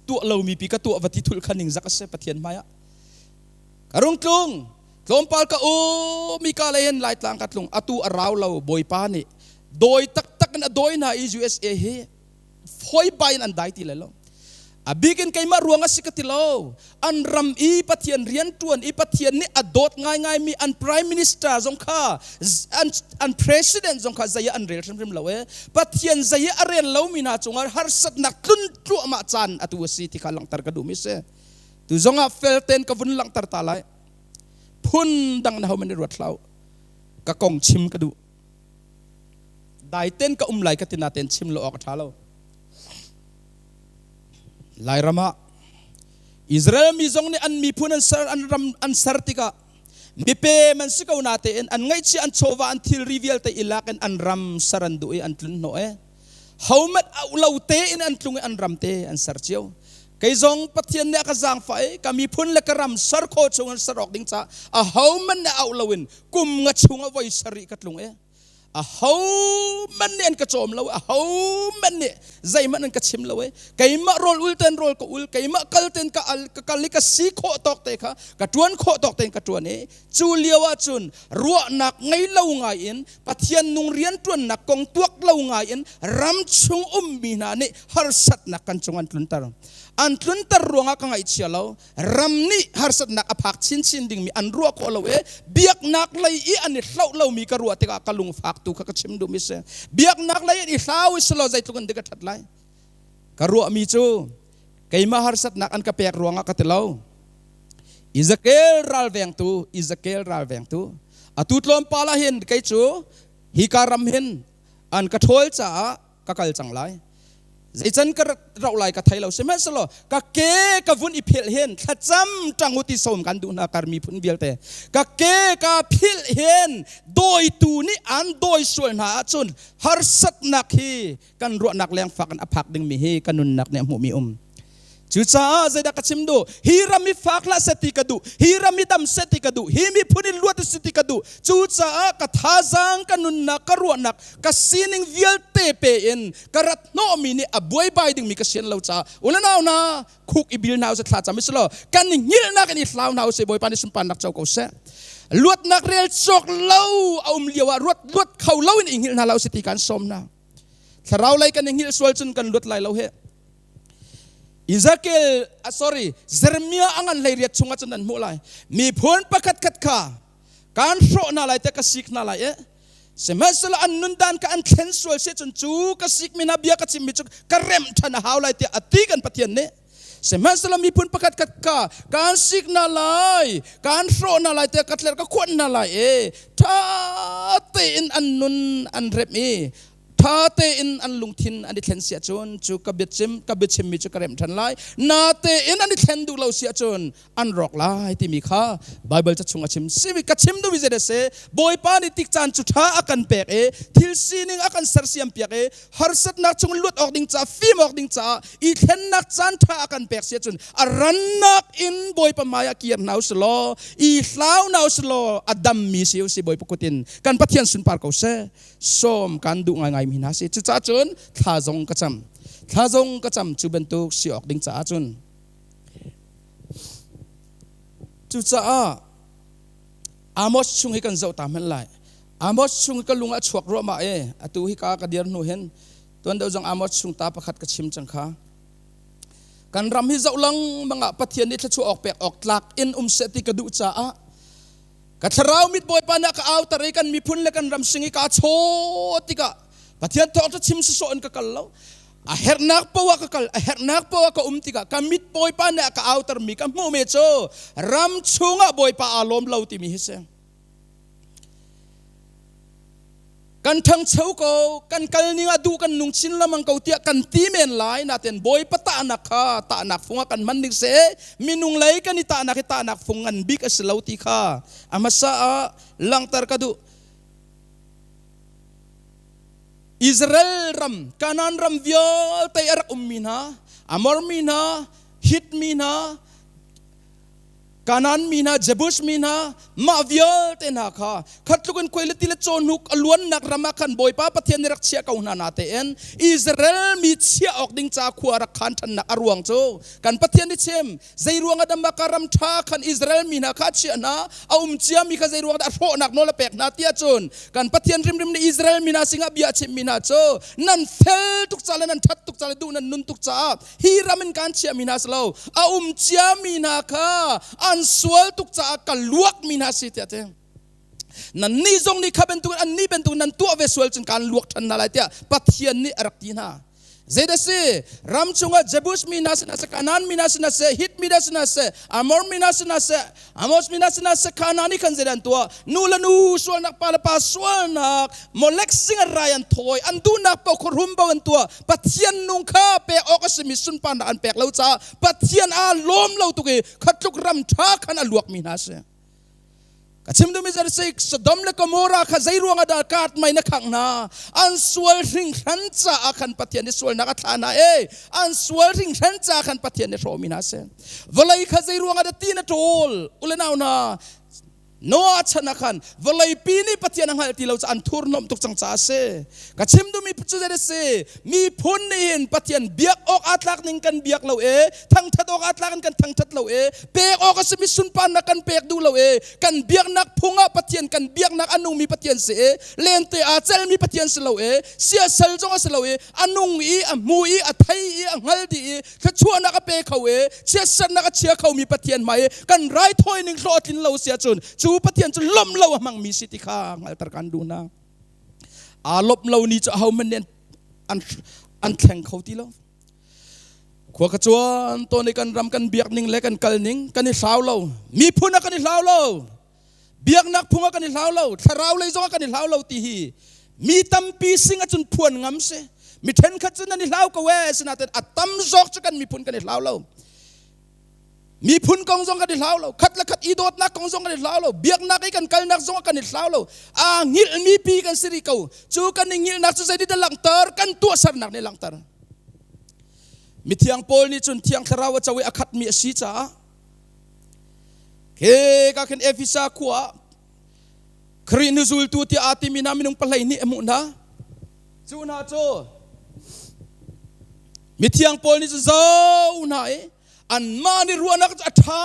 tuah lomi pi ka tuah va ti thulh kha ningzak a si Pathian hmaiah. Ka rung tlung tlawmpal ka um i ka lei hin Laitlang ka tlung atu a rau lo Bawipa nih dawi taktak in a dawi hna i USA hi fawibai in an dai ti lai lo. A bik in keimah ruang a si ka ti lo. An ram i Pathian rian ṭuan i Pathian nih a dawt ngaingaimi an prime minister zong kha an president zong kha zei ah an rel hrimhrim lo e. Pathian zei ah a rel lomi hna cungah harsatnak tlun tluahmah caan atu a si ti kha langhter ka duhmi si. Tu zongah fel tein ka vun langhter ta lai. Phun dang na ho man i ruat hlah u. Ka kong chim ka duh. Dai ten ka um lai ka ti natein chim lo awk a ṭha lo. Lairam ah Israel mi zong nih an miphun an ser an ram an ser tikah mipem an si ko natein an ngaihchia an chawva an thilri vialte i lak in an ram ser an duh i an tlun hnawh e. Homat auh lo tein an tlung i an ram te an ser cio. Kei zong Pathian nih a ka zaangfah i ka miphun le ka ram ser khawh chung in ser awk ding caah ahohmanh nih auh loin kum nga chung ah voi sarih ka tlung i ahohmanh nih an ka cawm lo ahohmanh nih zeihmanh an ka chim lo i keimah rawl ul ten rawl ka ul keimah kal ten ka al ka kal i ka si khawh tawk te kha ka ṭuan khawh tawk tein ka ṭuan i cu lio ah cun ruahnak ngei lo ngai in Pathian nung rianṭuannak kong tuak lo ngai in ram chung ummi hna nih harsatnak kan cung an tlunter. An tlunter ruangah ka ngaihchia lo. Ram nih harsatnak a phak chinchin dingmi an ruah khawh lo i biaknak lei i an i hloh lomi ka ruah tikah ka lungfak tu kha ka chim duhmi si. Biaknak lei an i hlau i silo zeitluk in dik a ṭhat lai. Ka ruahmi cu keimah harsatnak an ka pek ruangah ka ti lo. Ezekiel ralvengtu, Ezekiel ralvengtu. Atu tlawmpal ah hin kei cu hika ram hin an ka ṭhawl caah ka kal cang lai. Zeican ka rauh lai ka thei lo. Sihmanhsehlaw ka ke ka vun i philh hin thlacam ṭang u ti sawm kan duh hna kar miphun vialte. Ka ke ka philh hin dawitu nih an dawi sual hna ahcun harsatnak hi kan ruahnak lengfak in a phak dingmi hi ka nunnak nih a hmuhmi um. Cucaah zeidah ka chim duh? Hi ram i fak hlah seh ti ka duh. Hi ram i dam seh ti ka duh. Hi miphun in luat si ti ka duh. Cucaah ka thazaang, ka nunnak, ka ruahnak, ka sining vialte pe in ka rat hnawhmi nih a buaibai dingmi ka sian lo caah unau hna khuk i bil hna usih thla cam i law kan i hngilhnak in i hlau hna usih Bawipa nih sunparnak co ko seh. Luatnak rel cawk lo a um lio ah ruat luat kho lo in i hngilh hna lo si ti kan sawm hna. Thlarau lei kan i hngilh sual cun kan luat lai lo he. Ezekiel, sorry, Jeremiah a ngan 18 chungah cun an hmuh lai. Miphun pakhat khat kha kan hrawh hna lai te ka sik hna lai e. Sihmanhsehlaw an nundan kha an thlen sual si cun cu ka sikmi hna bia ka chimmi cu ka remh ṭhan a hau lai tiah a ti kan Pathian nih. Sihmanhsehlaw miphun pakhat khat kha kaan sik hna lai, kaan hrawh hna lai tiah ka tler ka khuanh hna lai e. Ṭha tein an nun an remh i ṭha tein an lungthin an i thlen si ahcun cu ka biachim ka biachimmi cu ka remh ṭhan lai na tein an i thlen duh lo si ahcun an rawk lai timi kha Baibal ca chung a chim simi ka chim duhmi zei si Bawipa nih tik caan cu ṭha a kan pek i thil sining a kan sersiam piak i harsatnak chung luat awk ding caah fim awk ding caah i thlennak caan ṭha a kan pek si ahcun a rannak in Bawipa hmai ah kir hna usih law i hlau hna usih law a dammi si usih Bawipa kut in kan Pathian sunpar ko seh sawm kan duh ngaingai mi hna si. Cucaah cun thla zong ka cam. Thla zong ka cam cu bantuk si awk ding caah cun. Cucaah Amos chung hi kan zoh ta hmanh lai. Amos chung hi ka lung a chuak ruahmah e. Atu hi ka ka dir hnu hin tuan deuh zong Amos chung ta pakhat ka chim cang kha. Kan ram hi zoh lengmang ah Pathian nih thluachuah awk pek awk tlak in um seh ti ka duh caah Ka thlarau mit Bawipa nih a ka auter i kan miphun le kan ram sing i kaa chaw tikah Pathian thawngṭha chim sawsawh in ka kal lo. A herhnak poah ka kal, a herhnak poah ka um tikah ka mit Bawipa nih a ka autermi ka hmuhmi cu ram chungah Bawipa aa lawm lo timi hi si. Kan ṭhangcho ko, kan kal ning ah duh kan nung chin lamang ko tiah kan ti men lai naten Bawipa tahnak kha tahnak fung ah kan hman ding seh minung lei kan i tahnak hi tahnak fung ngan bik a si lo ti kha a hmasa ah langhter ka duh. Israel ram, Kanaan ram vialte a rak ummi hna, Amor mi hna, Hit mi hna, Kanaan mi hna, Jebus mi hna, mah vialte hna kha khatluk in khuailati le cawhnuk a luannak ram ah khan Bawipa Pathian nih rak chiah ko hna natein Israel mi chiah awk ding ca khua rak khan ṭhannak a ruang cu kan Pathian nih chim. Zei ruang ah dah mah ka ram ṭha khan Israel mi hna kha a chiah hna, a um ciami kha zei ruang dah a hrawhnak nawl a pek hna tiah cun kan Pathian rimrim nih Israel mi hna singah bia a chimhmi hna cu nan fel tuk ca le nan ṭhat tuk ca le duh nan nun tuk caah hi ram in kan chiahmi hna si lo, a um ciami hna kha an sual tuk caah ka luakmi hna si tiah ti. Nannih zong nih kha bantuk annih bantuk nan tuah ve sual cun kaan luak ṭhan hna lai tiah Pathian nih a rak ti hna. Zeidah si? Ram chungah Jebus mi hna sinah seh, Kanaan mi hna sinah seh, Hit mi hna sinah seh, Amor mi hna sinah seh, Amos mi hna sinah seh, Kanaan nih khan zeidah an tuah? Nu le nu sualnak, pa le pa sualnak, Molek singa rai an thawi, an duhnak paoh khuarum bo an tuah. Pathian nung kha pek awk a simi sunparnak an pek lo caah Pathian aa lawm lo tuk i khatluk ram ṭha khan a luakmi hna a si. Ka chim duhmi cu si Sodom le Gomorrah kha zei ruangah dah kaat mei na khangh hna? An sual hringhran caah khan Pathian nih sualnak a thlah hna e. An sual hringhran caah khan Pathian nih hrawhmi hna a si. Vawlei kha zei ruangah dah ti na ṭawl? U le nau hna, Noah chan ah khan vawleipi nih Pathian a hngalh ti lo caah an thurhnawmh tuk cang caah a si. Ka chim duhmi cu zei a si? Miphun nih hin Pathian biak awk aa tlak ning kan biak lo e, thangthat awk aa tlak in kan thangthat lo e, pek awk a simi sunparnak kan pek duh lo e, kan biaknak phung ah Pathian kan biaknak a nungmi Pathian si e, lente aa celmi Pathian si lo e, siasal zong a si lo e, a nung i a hmu i a thei i a hngal dih i thluachuahnak a pe kho e, chiatsernak a chia khomi Pathian hmai i kan raithawi ning hlawh a tlin lo si ahcun cu Pathian cu lawmh lo a hmangmi si ti kha hngalter kan duh hna. Aa lawmh lo ni cu ahohmanh nih an thleng kho ti lo. Khua ka cuan tawn i kan ram kan biak ning le kan kal ning kan i hlau lo. Miphun ah kan i hlau lo. Biaknak phung ah kan i hlau lo. Thlarau lei zong ah kan i hlau lo ti hi mi tampi sing ahcun phuan ngam si. Mi ṭhenkhat cu nan i hlau ko ee, sinain a tam zawk cu kan miphun kan i hlau lo. Miphun kong zong kan i hlau lo. Khat le khat i dawtnak kong zong kan i hlau lo. Biaknak i kan kalnak zong kan i hlau lo. Aa hngilhmi pi kan si rih ko. Cu kan i hngilhnak cu zeitin dah langhter? Kan tuahsernak nih langhter. Mithiang Paul nih cun Thiang Thlarau a co i a khatmi a si caah ke ka khin Efesa khua ah Khrih hnuzultu tiah aa timi hna minung 12 a hmuh hna. Cu hna cu mithiang Paul nih cu zo hna i anmah nih ruahnak cu a ṭha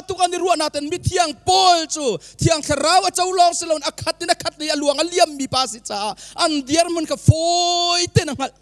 tuk an i ruahnak ten mithiang Paul cu Thiang Thlarau a co lawng si loin a khat in a khat i a luang a liammi pa si caah an dirhmun kha fawi tein a hngalh.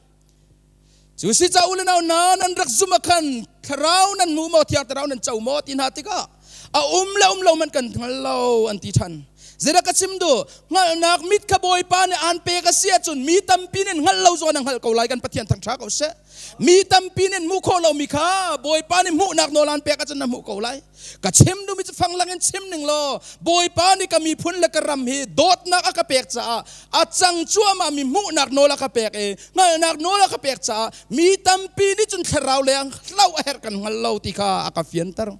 Cu si ca u le nau hna, nan rak zum ah khan Thlarau nan hmu maw, Thiang Thlarau nan co maw ti hna tikah a um le um lo man kan hngal lo an ti ṭhan. Zeidah ka chim duh? Hngalhnak mit kha Bawipa nih aan pek a si ahcun mi tampi nih hngalh lo zawn a hngalh ko lai. Kan Pathian thangṭha ko seh. Mi tampi nih hmuh khawh lomi kha Bawipa nih hmuhnak nawl aan pek ahcun na hmuh ko lai. Ka chim duhmi cu fanglang in chim ning law Bawipa nih ka miphun le ka ram hi dawtnak a ka pek caah a cang cuahmah mi hmuhnak nawl a ka pek i hngalhnak nawl a ka pek caah mi tampi nih cun thlarau lei hlauh a herh kan hngal lo ti kha a ka fianter.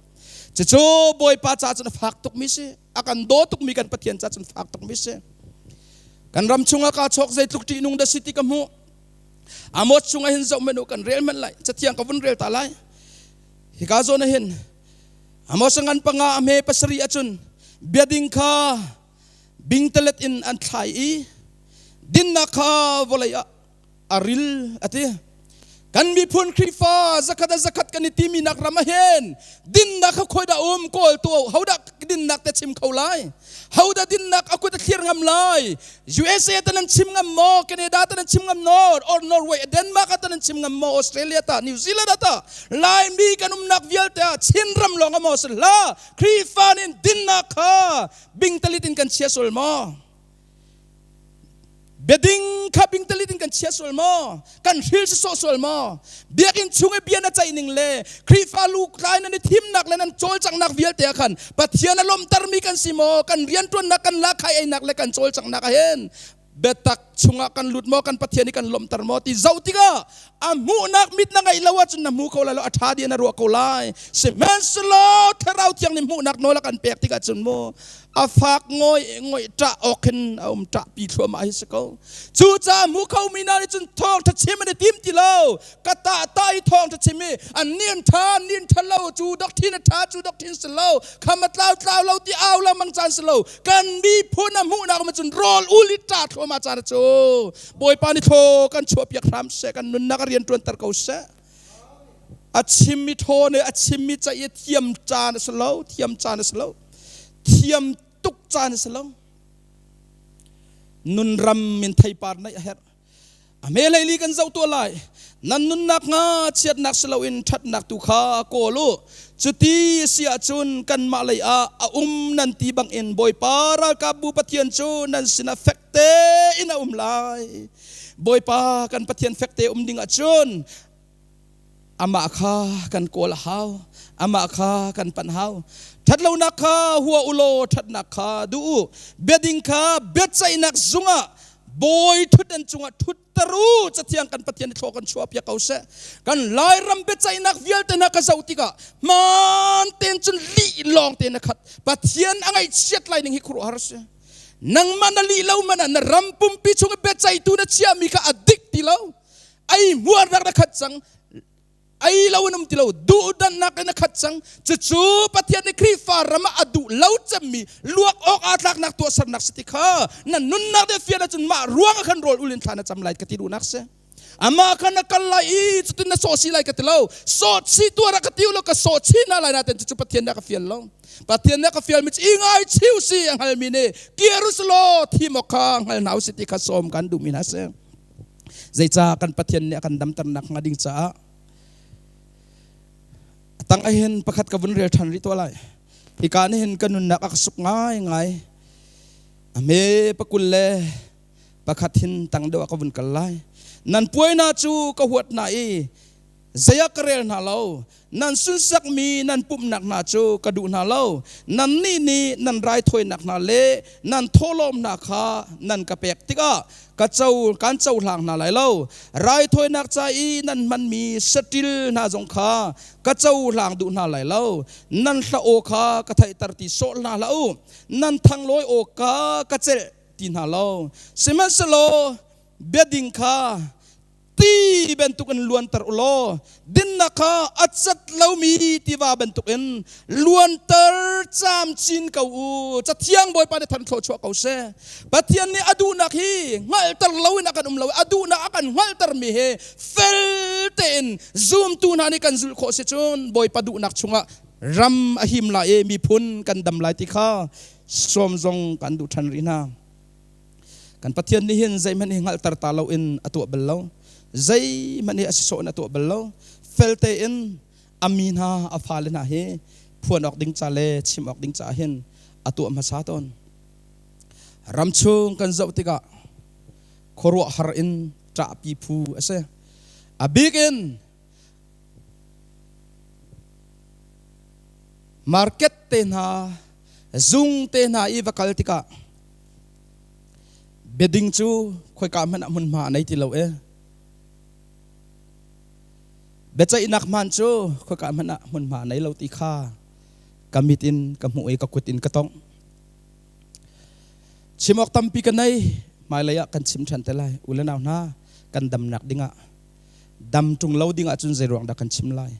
Cucu Bawipa caah cun a fak tukmi si. A kan daw tukmi kan Pathian caah cun fak tukmi si. Kan ram chungah kaa chawk zeitluk ṭihnung dah si ti ka hmuh. Amos chungah hin zoh manh u, kan rel manh lai. Cathiang ka vun rel ta lai. Hika zawn ah hin Amos ngan 5 a hme 7 ahcun biading kha bingtalet in an thlai i dinnak kha vawlei ah a ril a ti. Kan miphun Khrihfa zakhat a zakhat kan i timi nak ram ah hin dinnak kha khoi dah um kawl tu ho dah dinnak te chim kho lai? Ho dah dinnak a kut a thlir ngam lai? USA ta nan chim ngam maw? Canada ta nan chim ngam no? Or Norway, Denmark ta nan chim ngam maw? Australia ta, New Zealand ta? Laimi kan umnak vialte ah Chin ram lawng maw si la? Khrihfa nih dinnak kha bingtalit in kan chia sual maw? Biading kha bingtalit in kan chia sual maw? Kan hril sawh sual maw? Biakinn chung i bia na ceih ning le Khrihfa lu tlai nan i thimnak le nan cawlcanghnak vialte ah khan Pathian a lawmhtermi kan si maw? Kan rianṭuannak, kan lahkhah einak le kan cawlcanghnak ah hin biatak chungah kan lut maw? Kan Pathian i kan lawmhter maw? Ti zoh tikah a hmuhnak mit na ngeih lo ahcun na hmu kho lai lo, a ṭha dih na ruah ko lai. Sihmanhsehlaw Thlarau Thiang nih hmuhnak nawl a kan pek tikah cun mu. A fak ngoi ngoi ṭah awk hin a um ṭah pi thluahmah hi si ko. Cu caah mu kho mi hna nih cun thawngṭha chim an i tim ti lo. Ka tah ta i thawngṭha chim i an ni an ṭha an ni an ṭha lo cu doctrine a ṭha cu doctrine si lo kham a tlau tlau lo ti au lengmang caan si lo. Kan miphun a hmuhnak um cun rawl ul i ṭah thluahmah caan a cu. Bawipa nih thaw kan chuahpiak hram seh kan nunnak a rian ṭuanter ko seh. A chimmi thaw nih a chimmi caih i thiam caan a si lo thiam caan a si lo thiam tuk caan a si lo nun ram in theipar neih a herh a me leili kan zoh tuah lai nan nunnak nga chiatnak si loin ṭhatnak tu kha kawl u cuti si ahcun kanmah lei ah a um nan ti bangin Bawipa ralkapbu Pathian cu nan sinah fek tein a um lai Bawipa kan Pathian fekte um ding ahcun amah kha kan kawl a hau amah kha kan panh hau ṭhatlonak kha hua u law ṭhatnak kha duh u biading kha biaceihnak zungah bawi ṭhutdan cungah ṭhutter u cathiang kan Pathian thlaw kan chuah piak ko seh kan Lairam biaceihnak vialte hna ka zoh tikah hmaan tein cun lih lawng tein a khat Pathian a ngaihchiat lai ning hi khuaruahhar a si nangmah na lih lo man ah na ram pumpi chung i biaceihtu na chiahmi kha a dik ti lo ei hmuarnak na khat cang ei lo in um ti lo duhdannak in a khat cang cucu Pathian nih Khrihfa ram ah a duh lo cemmi luak awk aa tlaknak tuahsernak si ti kha na nunnak de fian ahcun mah ruang ah khan rawl ul in thla na cam lai ka ti duhnak si Amah kha na kal lai i cutin na sawh si lai ka ti lo. Sawh si tuar ah ka ti lo ka sawh chin hna lai nain cucu Pathian nih a ka fial lo. Pathian nih a ka fialmi cu i ngaichih si a hngalmi nih kir u law thim awk kha hngal hna u si ti kha sawm kan duhmi hna si. Zeicah kan Pathian nih a kan damternak hnga ding caah a tang ahin pakhat ka vun rel ṭhan rih tuah lai. Hika nih hin ka nunnak a ka suk ngaingai. A hme pakul le pakhat hin tang deuh ah ka vun kal lai nan puai hna cu ka huat hna i zei ah ka rel hna lo nan sunsakmi nan pumhnak hna cu ka duh hna lo nannih nih nan raithawinak hna le nan thawhlawm hna kha nan ka pek tikah ka co kan cohlang hna lai lo raithawinak ca i nan hmanmi saṭil hna zong kha ka cohlang duh hna lai lo nan hla aw kha ka theihter ti sawh hna hlah u nan thanglawi aw kha ka celh ti hna lo. Sihmanhsehlaw biading kha ti bantukin luanter u law dinnak kha a cat lomi tiva bantukin luanter camcin ko u. Cathiang Bawipa nih than thluachuah ko seh. Pathian nih a duhnak hi hngalhter loin a kan um lo. A duhnak a kan hngalhtermi hi fel tein zumtu hna nih kan zulh khawh si cun Bawipa duhnak chungah ram a him lai i miphun kan dam lai ti kha sawm zong kan duh ṭhan rih hna. Kan Pathian nih hin zeihmanh hi hngalhter ta loin a tuah bal lo. Zeihmanh hi a sisawh in a tuah bal lo. Fel tein a mi hna, a fale hna hi phuan awk ding ca le chim awk ding caah hin a tuah hmasa tawn. Ram chung kan zoh tikah khuaruahhar in ṭahpi phu a si. A bik in Market te hna, zung te hna i va kal tikah biading cu khoika hmanh ah hmunhma a nei ti lo e. Biaceihnak hmaan cu khoika hmanh ah hmunhma a nei lo ti kha ka mit in ka hmuh i ka kut in ka tongh. Chim awk tampi ka nei, hmailei ah kan chim ṭhan te lai. U le nau hna, kan damnak dingah dam ṭung lo ding ahcun zei ruang dah kan chim lai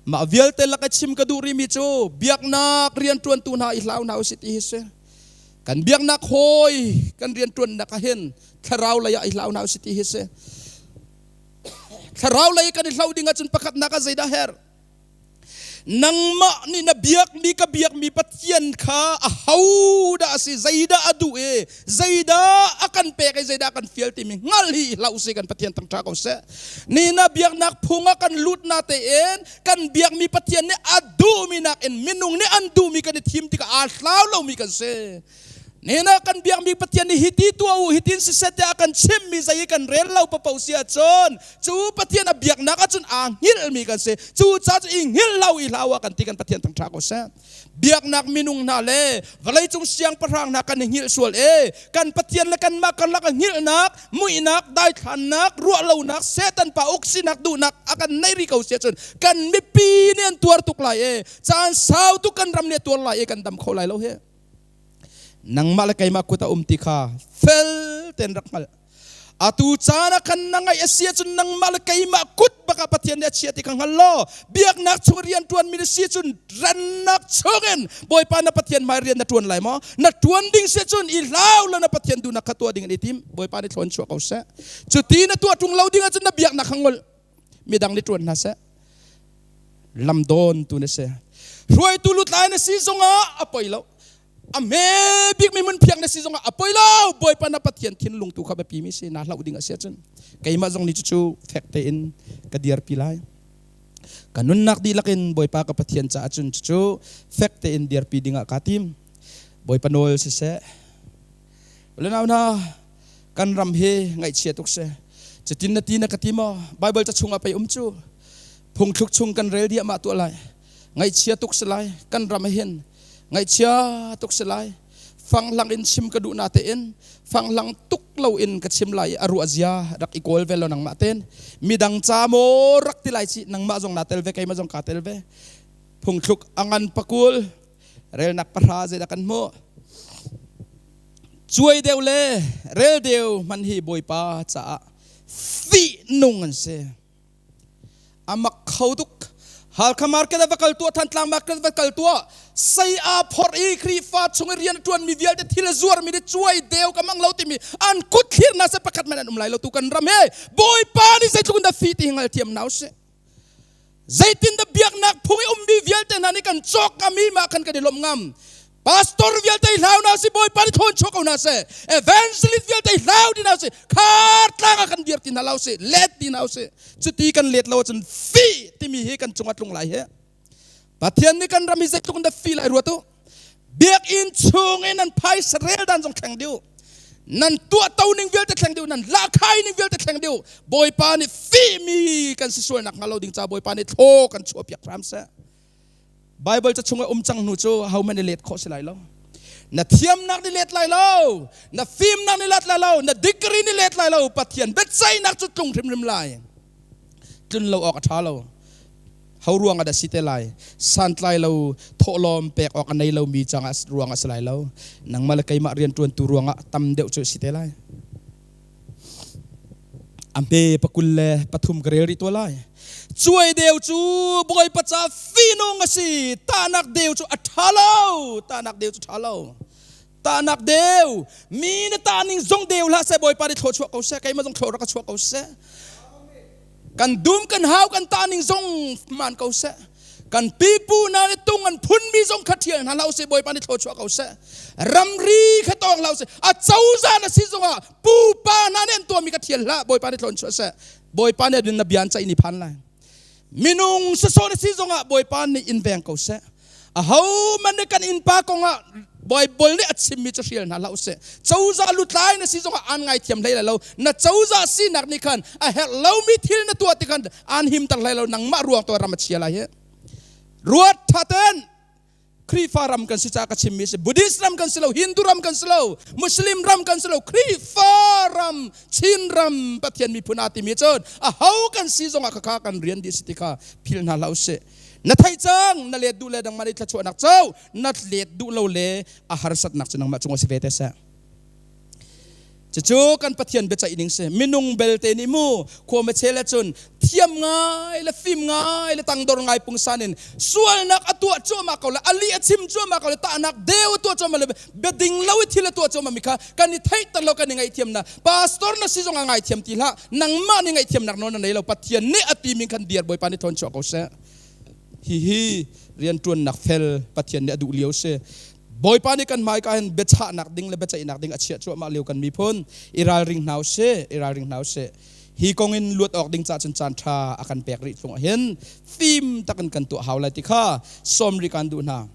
mah vialte lak i chim ka duh rihmi cu biaknak rianṭuantu hna i hlau hna usih ti hi si kan biaknak hawi kan rianṭuannak ah hin thlarau lei ah i hlau hna usih ti hi si thlarau lei kan i hlau ding ahcun pakhatnak ah zeidah herh Nangmah nih na biakmi ka biakmi Pathian kha aho dah a si, zeidah a duh i zeidah a kan pek i zeidah a kan fial timi hngal hi hlah usih kan Pathian thangṭha ko seh. Ni na biaknak phung ah kan lut na tein kan biakmi Pathian nih a duhmi nakin minung nih an duhmi kan i thim tikah aa hlau lomi kan si. Nena kan biakmi Pathian nih hiti tuah u hitin siseh tiah a kan chimmi zei i kan rel lo papo si ahcun cu Pathian a biaknak ahcun aa hngilhmi kan si. Cu ca cu i hngilh lo i hlah u kan ti kan Pathian thangṭha ko seh. Biaknak minung hna le vawleicung siangpahrang hna kan i hngilh sual e kan Pathian le kanmah karlak a hngilhnak, muihnak, daithlannak, ruahlonak, Satan pa uksinak duhnak a kan nei ri ko si ahcun kan mipi nih an tuar tuk lai e caan sau tuk kan ram nih a tuar lai e kan dam kho lai lo hi. Nangmah le keimah kut a um ti kha fel tein rak hngalh. Atu caan ah khan na ngaih a si ahcun nangmah le keimah kut bak ah Pathian nih a chia ti kha hngal law biaknak chung rian ṭuanmi na si cun rannak chungin Bawipa na Pathian hmai rian na ṭuan lai maw? Na ṭuan ding si cun i hlau law na Pathian duhnak kha tuah ding in i tim. Bawipa nih thlawn chuah ko seh. Cuti na tuah ṭung lo ding ahcun na biaknak kha ngol. Midang nih ṭuan hna seh. Lamdawn tu na si. Hruaitu lutlai na si zongah a poi lo. A hme bikmi hmun phiak na si zongah a poi lo. Bawipa na Pathian thinlung tu kha biapi mi si. Na hlauh ding a si ahcun keimah zong nih cucu fek tein ka dirpi lai. Ka nunnak dihlak in Bawipa ka Pathian caah cun cucu fek tein dirpi dingah kaa tim. Bawipa nawl siseh. Unau hna, kan ram hi ngaihchia tuk si. Cutin na ti na ka ti maw? Bible ca chungah pei um cu. Phungthluk chung kan rel diahmah tuah lai. Ngaihchia tuk si lai. Kan ram ah hin ngaihchia tuk si lai. Fanglang in chim ka duh na tein fanglang tuk lo in ka chim lai i a ruah zia rak i kawl ve lo nangmah ten. Midang ca maw rak ti lai ci nangmah zong naa tel ve keimah zong kaa tel ve. Phungthluk a ngan pakul relnak pahra zeidah kan hmuh. Cuai deuh le rel deuh hman hi Bawipa caah fihnung an si. A mak kho tuk. Halkha market ah va kal tuah, Thantlang market va kal tuah. Sei aa phorh i Khrihfa chung i rian a ṭuanmi vialte thil a zuarmi nih cuai deu ka mang lo timi an kut thlir hna seh pakhat hmanh an um lai lo tu kan ram he Bawipa nih zeitluk in dah fi ti hi hngalthiam hna usih. Zeitin dah biaknak phung i ummi vialte hna nih kan cawk ngam i mah khan kan i lawmh ngam. Pastor vialte hlau na si Bawipa nih thawn chuak ko na seh. Evangelist vialte hlau ti na si. Khar tlang ah kan dir ti hna lo si. Let ti hna si. Cuti kan let lo ahcun fi timi hi kan cungah tlung lai hi. Pathian nih kan ram hi zeitluk in dah fi lai ruat u. Biakinn chung in nan phaisa rel dan zong thleng dih u. Nan tuah to ning vialte thleng dih u. Nan lahkhai ning vialte thleng dih u. Bawipa nih fi mi kan si sual nak hnga lo ding ca Bawipa nih thlaw kan chuah piak hram seh. Bible ca chung ah um cang hnu cu ahohmanh nih let khawh si lai lo. Na thiamnak nih let lai lo, na fimnak nih let lai lo, na degree nih let lai lo, Pathian biaceihnak cu tlung hrimhrim lai. Tlun lo awk a ṭha lo. Ho ruang ah dah si te lai? Santlai lo, thawhlawm pek awk a nei lomi cangah ruang ah si lai lo. Nangmah le keimah rianṭuantu ruangah tam deuh cu si te lai. A hme pakul le pathum ka rel rih tuah lai. Cuai deu cu Bawipa ca fihnung a si. Tahnak deu cu a ṭha lo. Tahnak deu cu ṭha lo. Tahnak deu mi na tah ning zong deu hlah seh Bawipa nih thlawchuah ko seh. Keimah zong thlaw rak ka chuah ko seh. Kan dum kan hau kan tah ning zong hmaan ko seh. Kan pipu hna nih tung an phunmi zong kha ṭhial hna hlah usih Bawipa nih thlawchuah ko seh. Ramri kha tawng hlah usih. A cozah na si zongah pupa hna nih an tuahmi kha ṭhial hlah Bawipa nih thlawn chuah seh. Bawipa nih na bia an ceih ni phan lai. Minung sasawh na si zongah Bawipa nih in veng ko seh. Ahohmanh nih kan innpa kongah Bible nih a chimmi cu hrial hna hlah usih. Cozah lutlai na si zongah aan ngaithiam hlei lai lo. Na cozah sinak nih khan a herh lomi thil na tuah ti khan aan himter hlei lo. Nangmah ruang tu ram a chia lai hi. Ruat tha ten Khrihfa ram kan si caah ka chimmi si. Buddhist ram kan si lo, Hindu ram kan si lo, Muslim ram kan si lo, Khrihfa ram, Chin ram Pathian miphun aa timi cun aho kan si zongah khakha kan rian dih si ti kha phil hna hlah usih. Na theih cang, na let duh le nangmah nih thluachuahnak co, na let duh lo le a harsatnak cu nangmah cung a si ve te seh. Cucu kan Pathian biaceih ning si. Minung belte nih mu khua machel cun thiam ngai le fim ngai le tangdor ngai pungsan in sualnak a tuah cuahmah ko le ali a chim cuahmah ko le tahnak deu a tuah cuahmah le biading lo i thil a tuah cuahmah mi kha kan i theihter lo kan i ngaihthiam na pastor na si zong a ngaithiam ti hlah nangmah nih ngaihthiamnak nawl na nei lo Pathian nih a ti mi khan dir Bawipa nih thawn chuah ko seh. Hihi rianṭuannak fel Pathian nih a duh lio si. Bawipa nih kan hmaika hin biachahnak ding le biaceihnak ding a chiah cuahmah lio kan miphun i ralring hna usih, i ralring hna usih. Hi kong in luat awk ding caah cun caan ṭha a kan pek rih chung ahhin fim takin kan tuah hau lai ti kha sawm rih kaan duh hna.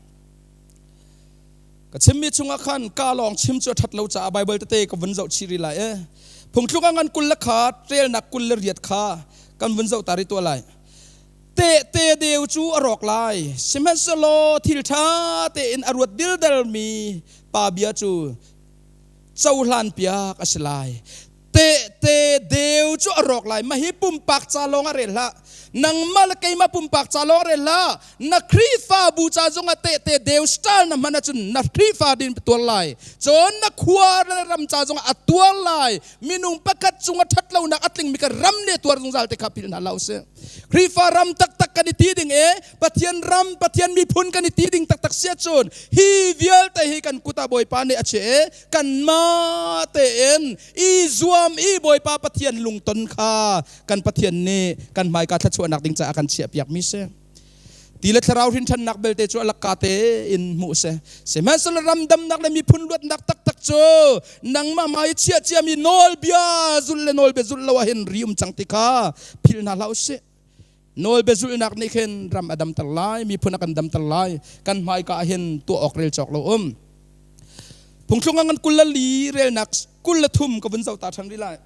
Ka chimmi chungah khan ka lawng chim cu a ṭhat lo caah Baibal tete ka vun zoh chih rih lai i phungthluk ah ngan 20 le kha relnak 28 kha kan vun zoh ta rih tuah lai. Tehte deu cu a rawk lai, sihmanhsehlaw thil ṭha tein a ruat dildelmi pa bia cu cohlanpiak a si lai. Tehte deu cu a rawk lai. Mah hi pumpak ca lawng ah rel hlah. Nangmah le keimah pumpak ca lawng rel hlah. Na Khrihfabu ca zongah tehte deu style na hman ahcun na Khrihfa din tuar lai. Cun na khua le ram ca zongah a tuar lai. Minung pakhat cung a ṭhat lonak a tlingmi ka ram nih a tuar zungzal te kha philh hna hlah usih. Khrihfa ram taktak kan i ti ding e Pathian ram Pathian miphun kan i ti ding taktak si ahcun hi vialte hi kan kut ah Bawipa nih a chiah e kanmah tein i zuam i Bawipa Pathian lungton kha kan Pathian nih kan hmaika thluachuahnak ding caah kan chiahpiakmi si. Ti le thlarau hrinthannak belte cu a lakka tein hmuh si. Sihmanhsehlaw ramdamnak le miphun luatnak taktak cu nangmah hmai i chiah ciami nawlbia zulh le nawlbia zulh lo ah hin ri um cang ti kha philh hna hlah usih. Nawlbia zulhnak nih khin ram a damter lai, miphun a kan damter lai. Kan hmaika ah hin tuah awk rel cawk lo um. Phungthlung a ngan 24 relnak 23 ka vun zoh ta ṭhan rih lai.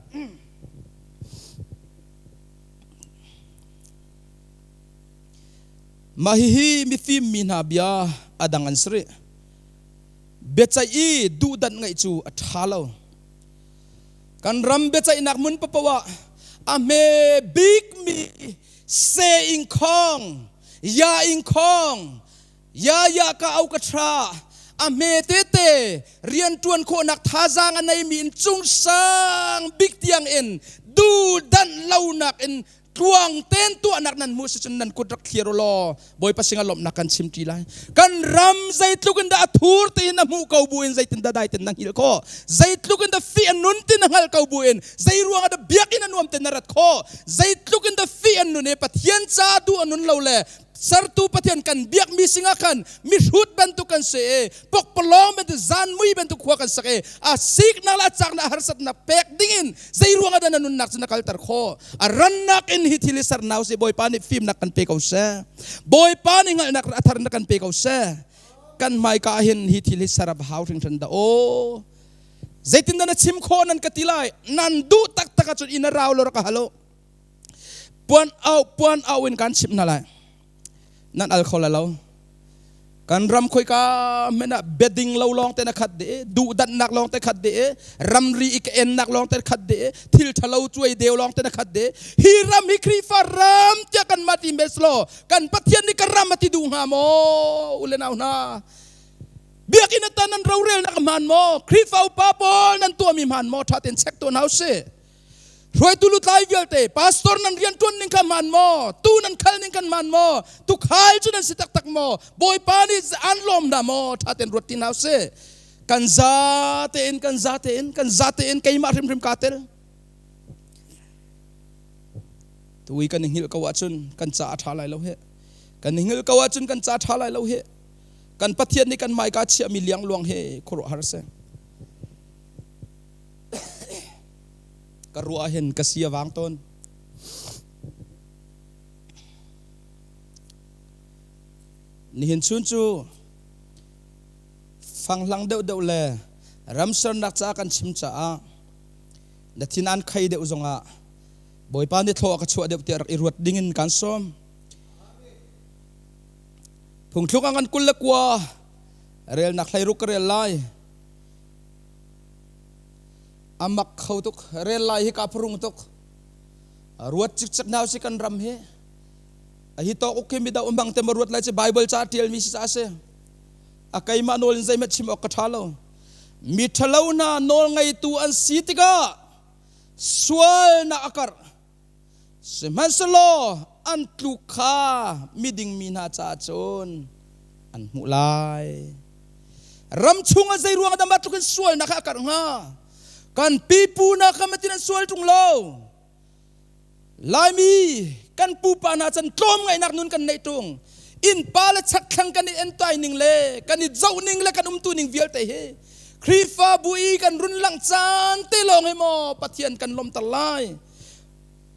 Mah hihi mifim mi hna bia a dang an si rih. Biaceih i duhdanh ngeih cu a ṭha lo. Kan ram biaceihnak hmun paoh ah a hme bikmi se ing khong, ya ing khong, ya ya ka au ka ṭha, a hme tete rianṭuan khawhnak thazaang a neimi in cungsang bik tiang in duhdanh lonak in tluang ten tuahnak nan hmuh si cun nan kut rak thlir u law Bawipa singa lawmhnak kan chim ṭi lai. Kan ram zeitluk in dah a thur tiin a hmuh ko bu in zeitin dah dai ten na hngilh khawh? Zeitluk in dah fih a nun tin a hngalh ko bu in zei ruangah dah biakinn a nuam ten na rat khawh? Zeitluk in dah fih an nun i Pathian ca duh a nun lo le sertu Pathian kan biakmi singah khan mihrut bantuk kan si i pokpalawng bantuk zanmui bantuk khua kan sak i a siknak le a caknak a harsatnak pek dingin zei ruangah dah na nunnak cu na kalter khawh? A rannak in hi thil hi ser hna usih. Bawipa nih fimnak kan pe ko seh. Bawipa nih hngalhnak a thar na kan pe ko seh. Kan hmaika ah hin hi thil hi ser a va hau hringhran dah aw. Zeitindah na chim khawh nan ka ti lai? Nan duh taktak ahcun inn a rau lo rak ka hal u. Puan au puan au in kan chimh hna lai. Nan al kho lai lo. Kan ram khoika hmanh ah biading lo lawng te na khat dih, duhdanhnak lawng te khat dih, ramri i ka ennak lawng te khat dih, thil ṭhalo cuai deu lawng te na khat dih. Hi ram hi Khrihfa ram tiah kan mah ti mes law kan Pathian nih ka ram a ti duh hnga maw? U le nau hna, biakinn atan nan rorelnak a hmaan maw? Khrihfa upa pawl nan tuahmi hmaan maw? Ṭha tein check tuah hna usih. Hruaitu lutlai vialte, pastor nan rianṭuan ning kha hmaan maw? Tu nan khal ning kan hmaan maw? Tukhal cu nan si taktak maw? Bawipa nih an lawm hna maw? Ṭha tein ruat ti hna usih. Kan za tein, kan za tein, kan za tein keimah hrimhrim kaa tel. Tui kan i hngilh ko ahcun kan ca a ṭha lai lo hih. Kan i hngilh ko ahcun kan ca a ṭha lai lo hih. Kan Pathian nih kan hmaika chiahmi liangluang hi khuaruahhar a si. Ka ruah hin ka si a vang tawn. Nihin chun cu fanghlang deuhdeuh le ramsernak ca kan chim caah na thin an khei deuh zongah Bawipa nih thlaw a ka chuah deuh tiah rak i ruat dingin kan sawm. Phungthluk a ngan 29 relnak 16 ka rel lai. A mak kho tuk. Rel lai hi ka phrung tuk. Ruat cikcek hna usih kan ram hi. A hi tawk uk hi mi do mang te ma ruat lai ci Bible ca tial mi si ca si. A keimah nawl in zeihmanh chim awk ka tha lo. Mi thalo hna nawl ngeitu an si tikah sualnak a karh. Sihmanhsehlaw an tluk kha miding mi hna caah cun an hmuh lai. Ram chung ah zei ruang dah mah tluk in sualnak kha a karh hnga? Kan pipu hna kha matin an sual ṭung lo. Laimi kan pupa hna chan tlawm ngaihnak nun kan neih ṭung. Innpa le chakthlang kan i entai ning le kan i zoh ning le kan umtu ning vialte hi Khrihfabu i kan run langh caan te lawng hi maw Pathian kan lawmter lai.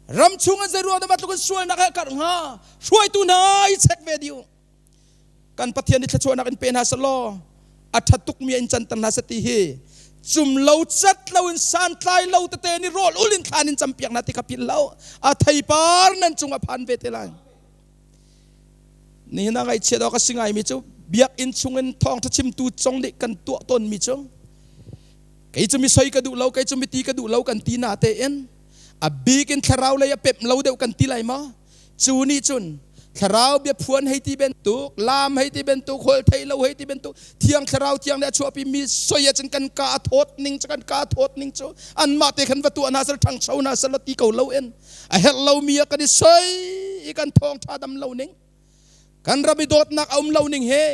Ram chung ah zei ruang dah tluk in sualnak he karh hnga? Hruaitu hna i check ve dih u. Kan Pathian nih thluachuahnak in pe hna selaw a ṭha tukmi in canter hna seh ti hi cum lo cat lo in santlai lo tete nih rawl ul in thlan in campiak hna ti kha philh lo. A theipar nan cung ah phan ve te lai. Nihin ah ngaihchiat awk a si ngaimi cu biakinn chungin thawngṭha chimtu cong nih kan tuah tawnmi cu kei cu mi soi ka duh lo, kei cu mi ti ka duh lo kan ti na tein a bik in thlarau lei a pemh lo deuh kan ti lai maw? Cu nih cun thlarau biaphuan hei ti bantuk, laam hei ti bantuk, holh theih lo hei ti bantuk, thiang thlarau thiang nih a chuahpi mi soi ah cun kan ka a thawt ning cu kan ka a thawt ning cu anmah te khan va tuah hna sel ṭhangcho hna sel ti ko lo in a herh lomi ah kan i soi i kan thawngṭha dam lo ning kan ram i dawtnak a um lo ning he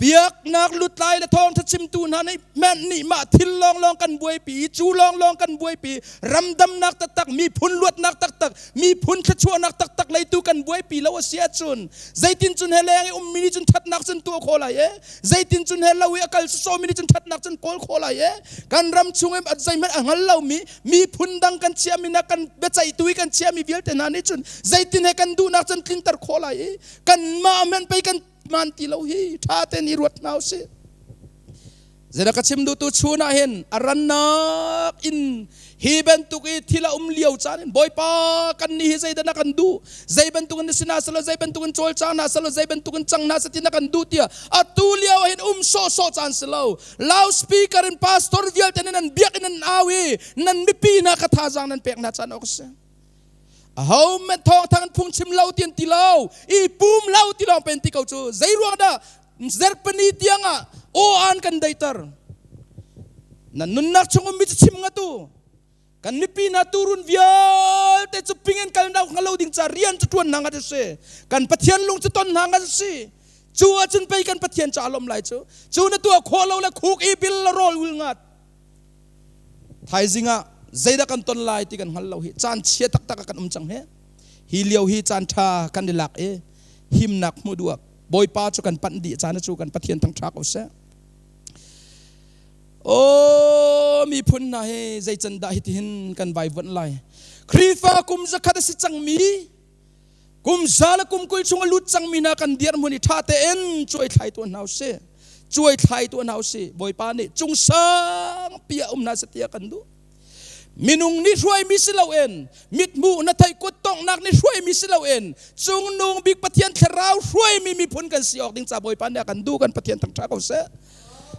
biaknak lutlai le thawngṭha chimtu hna nih manh nih mah thil lawnglawng kan buaipi cu lawnglawng kan buaipi ramdamnak taktak miphun luatnak taktak miphun thluachuahnak taktak leitu kan buaipi lo a si ahcun zeitin cun he leng i ummi nih cun ṭhatnak cun tuah khawh lai e zeitin cun he lo i a kal sawmi nih cun ṭhatnak cun kawl khawh lai e kan ram chung i zeihmanh a hngal lomi miphun dang kan chiahmi na kan biaceihtu i kan chiahmi vialte hna nih cun zeitin he kan duhnak cun tlinter khawh lai i kanmah hmanh pei kan man ti lo hi ṭha tein i ruat hna usih. Zeidah ka chim duh tu chun ah hin a rannak in hi bantuk i thil a um lio caan in Bawipa kan nih hi zeidah na kan duh zei bantuk in si na selo zei bantuk in cawlcang na selo zei bantuk in cang na se ti na kan duh tiah atu lio ah hin um sawhsawh caan si lo loudspeaker in pastor vialte nan biak in nan au i nan mipi hna kha thazaang nan pek hna caan awk a si. Aho men thawngthang an phungchim lo ti an ti lo i pum lo ti lawng pen ti ko cu zei ruang dah zerpani tiang ah aw an kan deiter nan nunnak chung ummi cu chim ngatu kan mipi hna turun vialte cu ping in kal na ngalo ding ca rian cu tuan hna ngat si kan pathian lung cu ton hna ngat si cu ahcun pei kan pathian ca lom lai cu cu na tuah khawh lo le khuk i bil la rawl ul ngat Thaizing ah zeidah kan ton lai ti kan hngal lo hi caan chia taktak ah kan um cang hi. Hi lio hi caan ṭha kan i lak i himnak hmuh duh ah Bawipa cu kan panh dih caan cu kan Pathian thangṭha ko seh. Aw miphun hna hi zei can dah hitihin kan vaivuanh lai. Khrihfa kum zakhat a si cangmi kum za le kum 20 chung a lut cangmi hna kan dirhmun i ṭha tein cuai thlai tuah hna usih. Cuai thlai tuah hna usih. Bawipa nih cung sangpi ah um hna seh tiah kan duh. Minung nih hruaimi si loin mithmuh na theih kut tonghnak nih hruaimi si loin cungnung bik Pathian thlarau hruaimi miphun kan si awk ding ca Bawipa nih a kan duh kan Pathian thangṭha ko seh.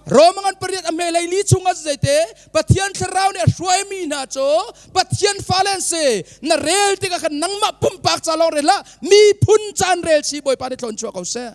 Roma ngan pariat a hmelei li chungah zeite Pathian thlarau nih a hruaimi hna cu Pathian fale an si. Na rel tikah khan nangmah pumpak ca lawng rel hlah, miphun caan rel si Bawipa nih tlawn chuah ko seh.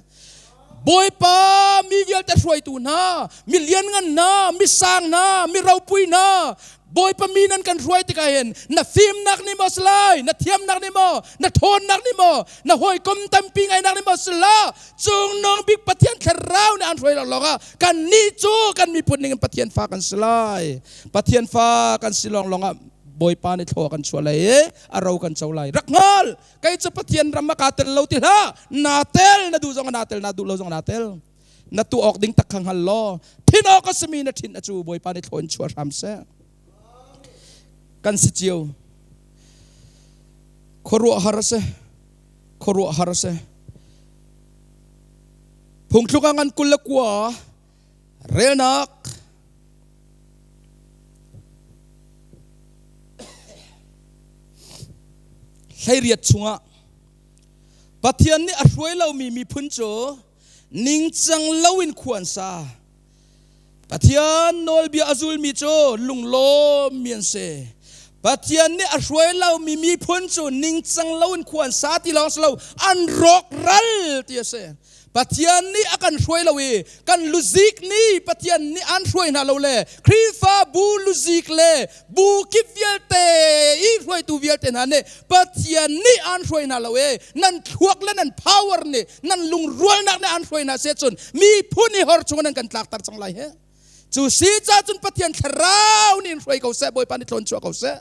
Bawipa mi vialte hruaitu hna, mi lianngan hna, mi sang hna, mi ropui hna, Bawipa mi nan kan hruai tikah hin na fimnak nih maw si lai, na thiamnak nih maw, na ṭhawnnak nih maw, na hawikom tampi ngainak nih maw si la, Cungnung bik Pathian thlarau nih an hruai lawnglawng ah kannih cu kan miphun ning in Pathian fa kan si lai. Pathian fa kan si lawnglawng ah Bawipa nih thlua kan chuah lai i a ro kan co lai. Rak hngal! Kei cu Pathian ram ah kaa tel lo ti hlah. Naa tel, na duh zong ah naa tel, naa duh lo zong ah naa tel. Na tuah awk ding tak kha hngal law thin awk a simi na thin a cu Bawipa nih thlua in chuah hram seh. Kan si cio. Khuaruahhar a si. Khuaruahhar a si. Phungthluk ah ngan 29 relnak 18 chungah Pathian nih a hruai lomi miphun cu ningcang loin khua an sa. Pathian nawlbia a zulmi cu lunglawmmi an si. Pathian nih a hruai lomi miphun cu ningcang loin khua an sa ti lawng si lo, an rawkral ti a si. Pathian nih a kan hruai lo i kan luzik nih Pathian nih an hruai hna lo le Khrihfabu luzik le bu kip vialte i hruaitu vialte hna nih Pathian nih an hruai hna lo i nan thluak le nan power nih nan lungrualnak nih an hruai hna seh cun miphun i hor chung nan kan tlakter cang lai he cu si ca cun Pathian thlarau nih in hruai ko seh Bawipa nih tlawn chuah ko seh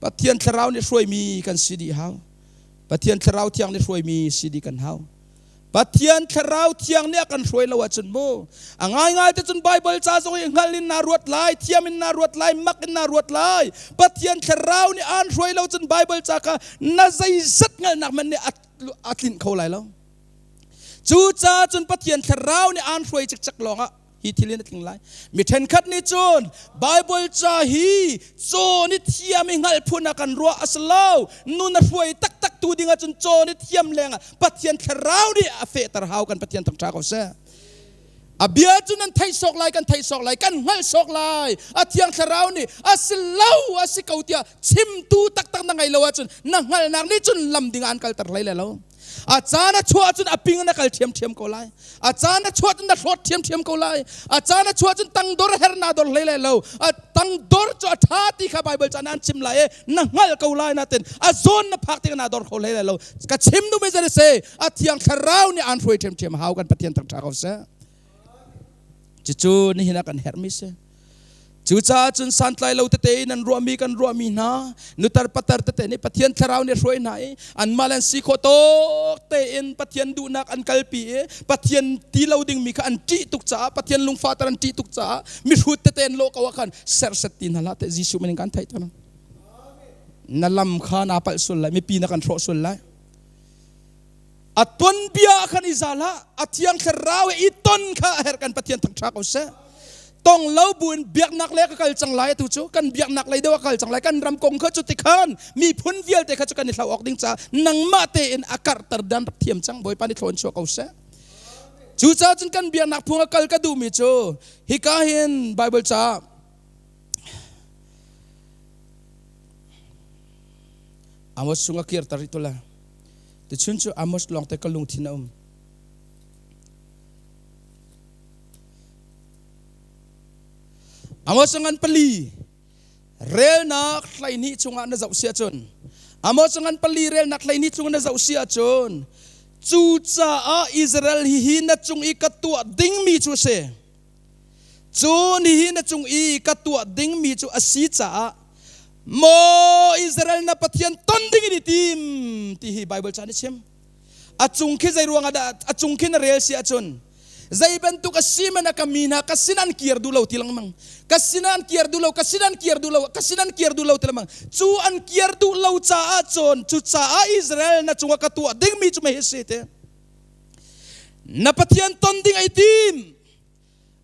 Pathian thlarau nih hruaimi kan si dih hau Pathian thlarau thiang nih hruaimi si dih kan hau Pathian thlarau thiang nih a kan hruai lo ahcun mu a ngaingai te cun Bible ca zong hi hngal in naa ruat lai thiam in naa ruat lai mak in naa ruat lai Pathian thlarau nih aan hruai lo cun Bible ca kha na zeizat hngalhnak hmanh nih a tlinh kho lai lo cucaah cun Pathian thlarau nih aan hruai cikcek lawngah hi thil in a tling lai mi ṭhenkhat nih cun Bible ca hi cawn i thiam i hngalh phun ah kan ruah a si lo nun a hruai taktak tu ding ahcun cawn i thiam lengah Pathian thlarau nih a fehter hau kan Pathian thangṭha ko seh. A bia cu nan theih sawk lai, kan theih sawk lai, kan hngalh sawk lai. A thiang thlarau nih a si lo, a si ko tiah chimtu taktak na ngei lo ahcun na hngalhnak nih cun lam ding ah an kalter hlei lai lo. A caan a chuah ahcun a ping na kal ṭhiamṭhiam ko lai. A caan a chuah cun na hlawt ṭhiamṭhiam ko lai. A caan a chuah cun tangdor her na dor hlei lai lo. A tangdor cu a ṭha ti kha Baibal ca an chim lai i na hngalh ko lai natin a zawn na phak tikah na dor kho hlei lai lo. Ka chim duhmi zei si a thiang thlarau nih aan hruai ṭhiamṭhiam hau kan Pathian thangṭha ko seh. Cucu nihin ah kan herhmi si. Cucaah cun santlai lo tete in an ruahmi kan ruahmi hna nutar patar tete nih Pathian thlarau nih hruai hna i anmah le an si khawh tawk tein Pathian duhnak an kalpi i Pathian ti lo dingmi kha an ṭih tuk caah Pathian lungfahter an ṭih tuk caah mihrut tete an lawh ko ah khan serhsat ti hna hlah teh Jesuh min in kan theih tawn. Na lam kha naa palh sual lai mipi na kan hrawh sual lai. A tuanbia ah khan i zal hlah, a thiang thlarau i ton kha a herh kan Pathian thangṭha ko seh. Tong lo buin biaknak lei ka kal cang lai atu cu kan biaknak lei deuh a kal cang lai kan ram kong kha cu ti khan miphun vialte kha cu kan i hlau awk ding caah nangmah tein a karhter dan rak thiam cang Bawipa nih thlawn chuah ko seh. Cucaah cun kan biaknak phung a kal ka duhmi cu hika hin Bible ca Amos chung a kirter rih tu la. Tuchun cu Amos lawngte ka lungthin a um. Amos ngan pali relnak hleihnih chungah na zoh si ahcun Amos ngan pali relnak hleihnih chungah na zoh si ahcun cucaah Israel hihi na cung i ka tuah dingmi cu a si. Cu nihin na cung i ka tuah dingmi cu a si caah maw Israel na Pathian ton ding in i tim ti hi Bible ca nih chim. A cung khi zei ruangah dah a cung khi na rel si ahcun zei bantuk a si man a ka mi hna ka sin an kir duh lo ti lengmang ka sin an kir duh lo ka sin an kir duh lo ka sin an kir duh lo ti lengmang cu an kir duh lo caah cun cu caah Israel na cungah ka tuah dingmi cu mei hi si te na Pathian ton ding ai tim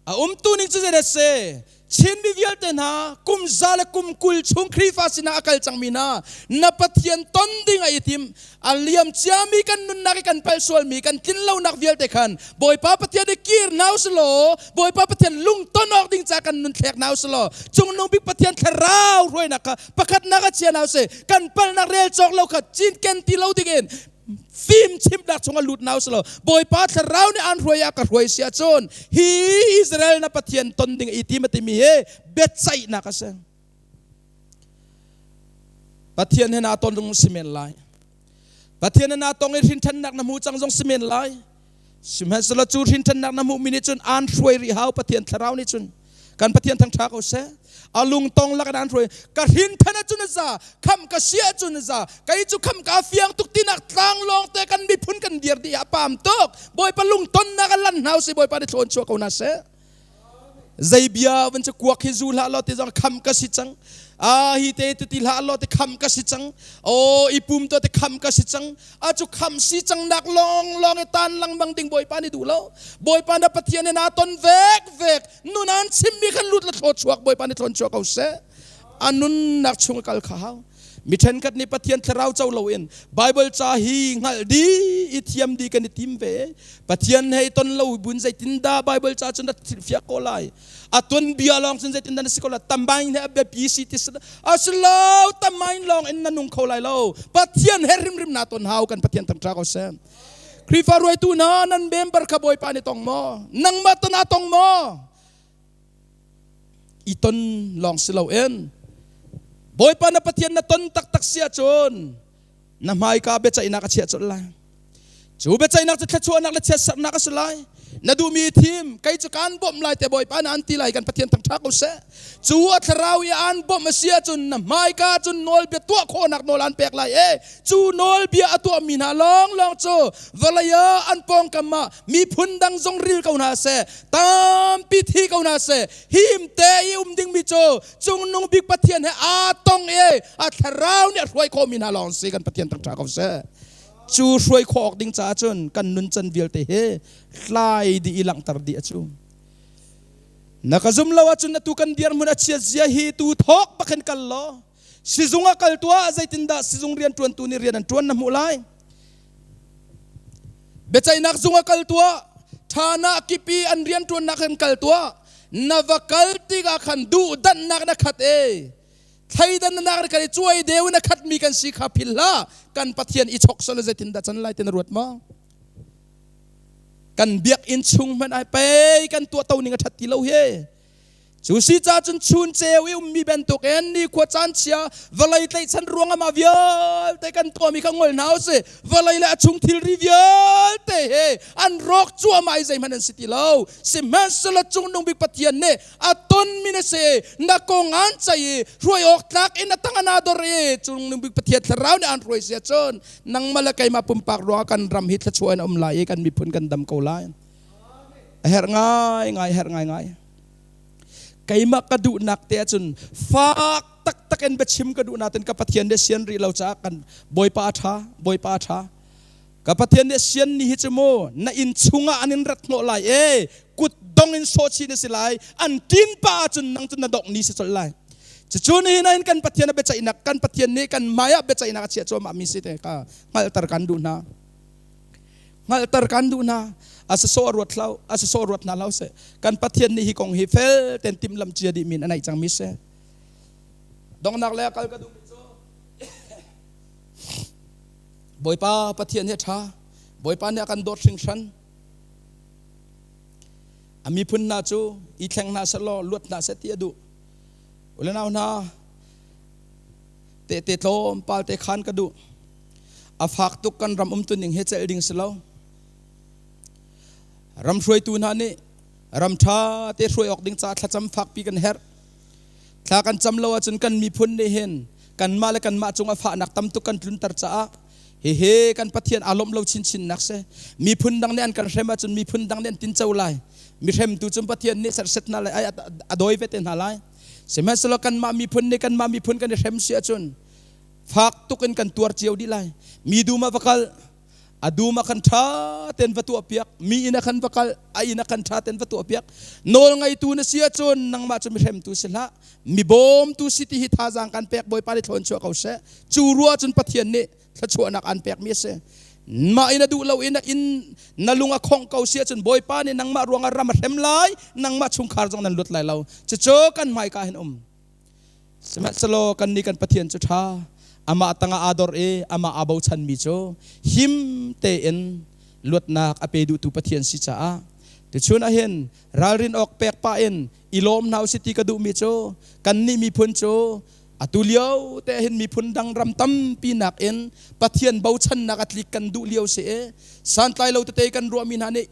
A umtu ning cu zeidah si? Chinmi vialte hna kum za le kum 20 chung Khrihfa sinah a kal cangmi hna na Pathian ton ding a i tim. A liam ciami kan nunnak i kan pal sualmi kan tlinlonak vialte khan Bawipa Pathian i kir hna usih law Bawipa Pathian lungton awk ding ca kan nun thlek hna usih law Cungnung bik Pathian thlarau hruainak kha pakhatnak a chia hna usih. Kan palnak rel cawk lo kha cinken ti lo dingin fim chimnak chung a lut nau silo Bawipa thlarau nih an hruai ah ka hruai si ahcun hi Israel na Pathian ton ding i tim a timi hi biaceihnak a si. Pathian he naa ton zong si men lai. Pathian he naa tong i hrinthannak na hmu cang zong si men lai. Sihmanhsehlaw cu hrinthannak na hmuhmi nih cun aan hruai rih hau Pathian thlarau nih cun. Kan Pathian thangṭha ko seh. A lungtong lak in aan hruai. Ka hrinthan ahcun a za, khamh ka si ahcun a za. Kei cu khamh ka fiang tuk tinak tlang lawng te kan miphun kan dir dih a pam tuk. Bawipa lungtonnak a lan hna usih Bawipa nih thlawn chuah ko hna seh. Zei bia van cu kuak hi zu hlah law ti zong kham ka si cang. A hi te ti hlah law ti kham ka si cang. O i pum to ti kham ka si cang. A cu kham si cang nak long long i tan langmang ding Bawipa nih duh lo. Bawipa na Pathian in aa ton vek vek. Nun an chimmi khan lut la thlaw chuak Bawipa nih thlawn chuak ko seh. A nunnak chung a kal kha hau. Mi ṭhenkhat nih Pathian thlarau co loin Baibal ca hi hngalh dih i thiam dih kan i tim ve. Pathian hei ton lo buin zeitindah Baibal ca cun na fiak ko lai? A ton bia lawng cun zeitindah na si ko lai? Tambain he a biapi si ti a si lo. Tambain lawng in na nung kho lai lo. Pathian he hrimhrim na ton hau kan Pathian thangṭha ko seh. Khrihfa ruaitu hna nan member kha Bawipa nih tong maw? Nangmah ton ah tong maw? I ton lawng si loin Bawipa na Pathian na ton taktak si ahcun na hmaika biaceihnak a chiah colh lai. Cu biaceihnak cu thluachuahnak le chiatserhnak a si lai. Na duhmi thim, kei cu kaan bawmh lai te Bawipa na an ti lai kan Pathian thangṭha ko seh. Cu a thlarau i aan bawmh a si ahcun na hmaika cun nawlbia tuah khawhnak nawl aan pek lai e. Cu nawlbia a tuahmi hna lawnglawng cu vawlei ah an pawngkam ah miphun dang zong ril ko hna seh, tampi thi ko hna seh, him te i um dingmi cu cungnung bik Pathian he aa tong i a thlarau nih a hruai khawhmi hna lawng si kan Pathian thangṭha ko seh. Cu hruai khawh awk ding caah cun kan nun can vialte hi hlai dih i langhter dih a cu. Na ka zum lo ahcun atu kan dirhmun a chiat zia hi tu thawk bak in kal law sizung ah kal tuah zeitindah sizung rian ṭuantu nih rian an ṭuan na hmuh lai. Biaceihnak zung ah kal tuah. Thana kipi an rianṭuannak khan kal tuah. Na va kal tikah khan duhdanhnak na khat e. Thleidannak na khat i cuai deu in a khatmi kan si kha phil hlah. Kan Pathian i chok sal zeitindah can lai ti na ruat maw? Kan biakinn chung hmanh ai pei kan tuah to ning a ṭhat ti lo hi. Cu si ca cun chun ceu i ummi bantukin nikhua caan chia vawlei tlaihchan ruangah mah vialte kan tuahmi kha ngol hna usih. Vawlei le a chung thilri vialte he an rawk cuahmah i zeihmanh an si ti lo. Sihmanhsehlaw Cungnung Bik Pathian nih a tonmi na si, na kong an ceih i hruai awk tlak in a tang an aa dor i Cungnung Bik Pathian Thlarau nih an hruai si ahcun nangmah le keimah pumpak ruangah kan ram hi thluachuah in a um lai i kan miphun kan dam ko lai. A herh ngaingai, a herh ngaingai. Keimah ka duhnak te ahcun fak taktak in biachim ka duh nain ka Pathian nih sian rih lo caah kan Bawipa a ṭha, Bawipa a ṭha. Ka Pathian nih sian ni hi cu mu na inn chungah an in rat hnawh lai e, kut dong in sawhchih na si lai, an ṭin pa ahcun nang cu na dongh ni si colh lai. Cucu nihin ah hin kan Pathian a biaceihnak, kan Pathian nih kan hmai ah biaceihnak a chiah cuahmah mi si te kha hngalhter kan duh hna. Hngalhter kan duh hna. A sasawh ruat hlah, a sasawh ruat hna hlah seh. Kan Pathian nih hi kong hi fel ten timhlamh cia dih min a neih cangmi si. Donghnak le kal ka duhmi cu Bawipa Pathian hi a ṭha. Bawipa nih a kan dawt hringhran. A miphun hna cu i thleng hna seh law luat hna seh ti a duh. Ulenau hna, tehte tlawmpal te khan ka duh. A fak tuk kan ram umtuning hi celh ding si lo. Ram hruaitu hna nih ram ṭha te hruai awk ding caah thlacam fakpi kan herh. Thla kan cam lo ahcun kan miphun nih hin kanmah le kanmah cungah fahnak tam tuk kan tlunter caah hihi kan Pathian aa lawmh lo chinchinnak si. Miphun dang nih an kan hrem ahcun miphun dang nih an tinco lai. Mi hremtu cun Pathian nih serset hna lai, a dawi ve te hna lai. Sihmanhsehlaw kanmah miphun nih kanmah miphun kan i hrem si ahcun fak tuk in kan tuar cio dih lai. Mi dum ah va kal, a dum ah khan ṭha tein va tuahpiak, mi inn ah khan va kal, a inn ah khan ṭha tein va tuahpiak. Nawl ngeitu na si ahcun nangmah cu mi hremtu si hlah, mi bawmtu si ti hi thazaang kan pek Bawipa nih thlawn chuah ko seh. Cu ruah cun Pathian nih thluachuahnak an pekmi a si. Mah in a duh lo in inn na lung a khongh ko si ahcun Bawipa nih nangmah ruangah ram a hrem lai, nangmah chungkhar zong nan lut lai lo. Cucu kan hmaika hin um. Sihmanhsehlaw kannih kan Pathian cu ṭha, amah tangah aa dor i amah aa bochanmi cu him tein luatnak a pe duhtu Pathian si caah tuchun ah hin ralrin awk pek pah in i lawm hna usih ti ka duhmi cu kannih miphun cu atu lio te hin miphun dang ram tampi nakin Pathian bochannak a tlik kan duh lio si i santlai lo tete kan ruahmi hna nih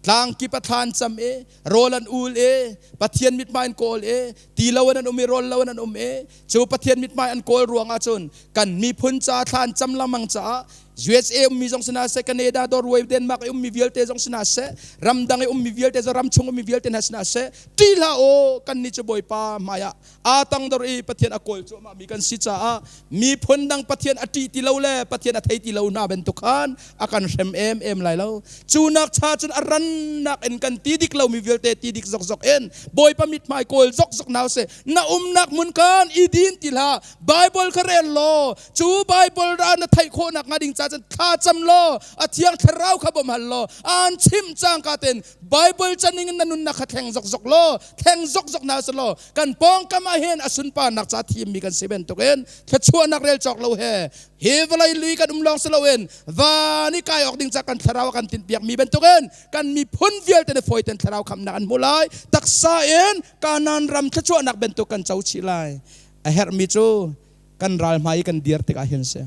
tlang kip a thlan cam i rawl an ul i Pathian mithmai an kawl i ti lo in an um i rawl lo in an um i cu Pathian mithmai an kawl ruangah cun kan miphun ca thlan cam lengmang caah USA ummi zong si hna seh, Canada, Norway, Denmark i ummi vialte zong si hna seh, ramdang i ummi vialte zong ramchung ummi vialte hna si hna seh, ṭih hlah u, kannih cu Bawipa hmaiah aa tangdor i Pathian a kawl cuahmah mi kan si caah miphun dang Pathian a ṭih ti lo le Pathian a thei ti lo hna bantuk khan a kan hrem emem lai lo. Cu nak cha cun a rannak in kan ti dik lomi vialte ti dik zokzok in Bawipa mithmai kawl zokzok hna usih. Na umnak hmun khan i din ti hlah. Bible kha rel law cu Bible ra na theih khawhnak hnga ding ca cun thla cam law a thiang thlarau kha bawm hal law aan chimh cangka tein Bible caning in na nunnak kha thleng zokzok law thleng zokzok hna usih law kan pawngkam ah hin a sunparnak ca thimmi kan si bantukin thluachuahnak rel cawk lo he hi vawlei lui kan um lawng si loin van i kai awk ding ca kan thlarau a kan tinhpiak mi bantukin kan miphun vialte nih fawi ten thlarau khamnak an hmu lai taksa in Kanaan ram thluachuahnak bantuk kan co chih lai a herhmi cu kan ral hmai i kan dir tikah hin si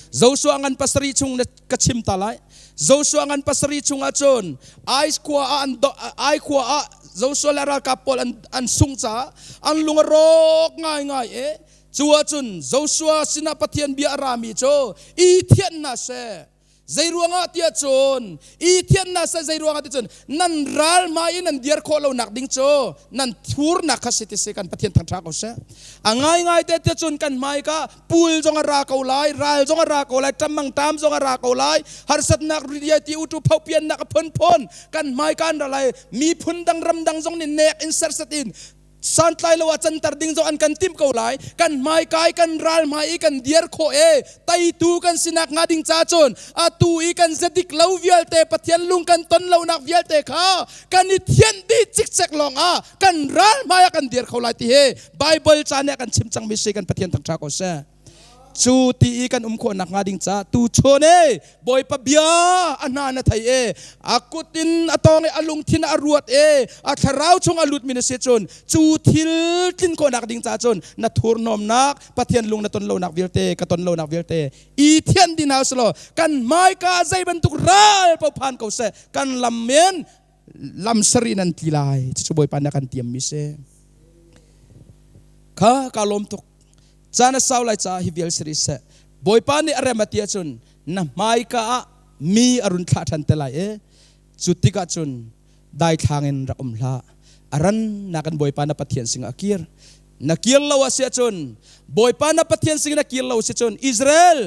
Joshua ngan pasarih chung na ka chim ta lai. Joshua ngan pasarih chungah cun Ai khua ah an Ai khua ah Joshua le ralkap pawl an sung caah an lung a rawk ngaingai i cu ahcun Joshua sinah Pathian bia a rami cu i thianh hna seh. Zeiruangah tiah cun i thiannak seh zeiruangah ti cun nan ral hmai i nan dir khawh lonak ding cu nan thurnak kha si ti si kan Pathian thangṭha ko seh. A ngaingai te tiah cun kan hmai ka pul zong a ra ko lai, ral zong a ra ko lai, ṭammang ṭam zong a ra ko lai, harsatnak riai ti utu phopiannak a phunphun kan hmai kan ra lai, miphun dang ramdang zong nih nek in serset in. Santlai lo ah canter ding zong an kan timh ko lai. Kan hmaikai kan ral hmai i kan diar khawh e teitu kan sinak hnga ding ca cun atu i kan zedik lo vialte Pathian lung kan ton lonak vialte kha kan i thianh dih cikcek lawng ah kan ral hmai ah kan dir kho lai ti hi Bible ca nih a kan chim cangmi si kan Pathian thangṭha ko seh. Cu ti i kan um khawh nakhnga ding caah tuchun e Bawipa bia a hna na thei e a kut in a tawng i a lungthin a ruat e a thlarau chung a lutmi na si cun cu thil tlin khawhnak ding caah cun na thurhnawmnak Pathian lung na ton lonak vialte ka ton lonak vialte i thianh dih hna usih law kan hmaika zei bantuk ral paoh phan ko seh kan lam men lam sarih nan tli lai cucu Bawipa nih a kan tiammi si kha ka lawm tuk Caan a sau lai caah hi vial si rih seh. Bawipa nih a rem a ti ahcun na hmaika ah mi a run thlah ṭhan te lai i cu tikah cun daithlang in rak um hlah. A rannak in Bawipa na Pathian sinah a kir. Na kir lo a si ahcun Bawipa na Pathian singin a kir lo si cun Israel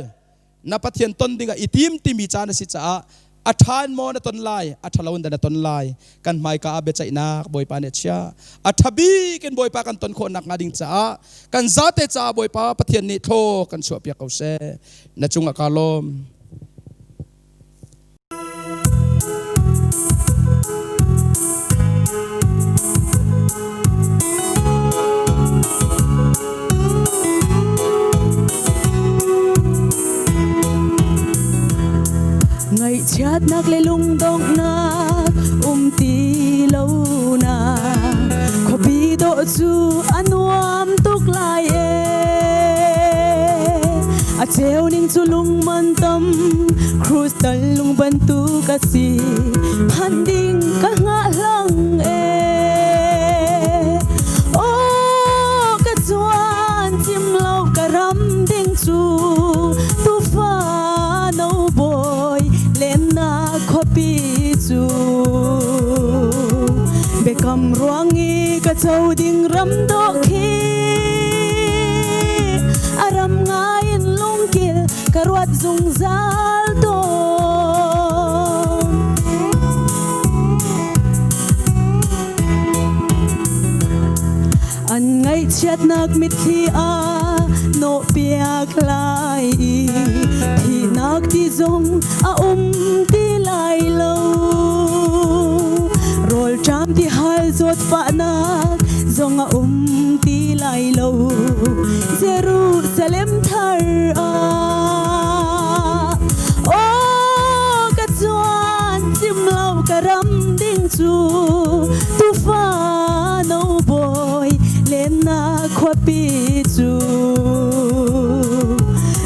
na Pathian ton dingah i tim timi caan a si caah a ṭha in maw na ton lai a ṭhalo in dah na ton lai kan hmaika ah biaceihnak Bawipa nih a chiah a ṭha bik in Bawipa kan ton khawh nakhnga ding caah kan zate caah Bawipa Pathian nih thlaw kan chuahpiak ko seh na cungah kaa lawm. Ngaihchiatnak le lungdonghnak um ti lo na khuapi dawh cu a nuam tuk lai ee a ceu ning cu lungman tam crystal lung bantuk a si phan ding ka hngah hlang ee Aw ka chuan cim lo ka ram ding cu tufa no bawi lennak khuapi cu biakam ruang i ka co ding ram dawh khi a ram ngai in lungkil ka ruat zungzal tawn. An ngaihchiatnak mitthli ah nawhpiak lai i thihnak ti zong a um ti lai lo. Rawlṭam ti hal zawtfahnak zong a um ti lai lo. Jerusalem thar ah Aw ka chuan cim lo ka ram ding cu tufa no bawi lennak khuapi cu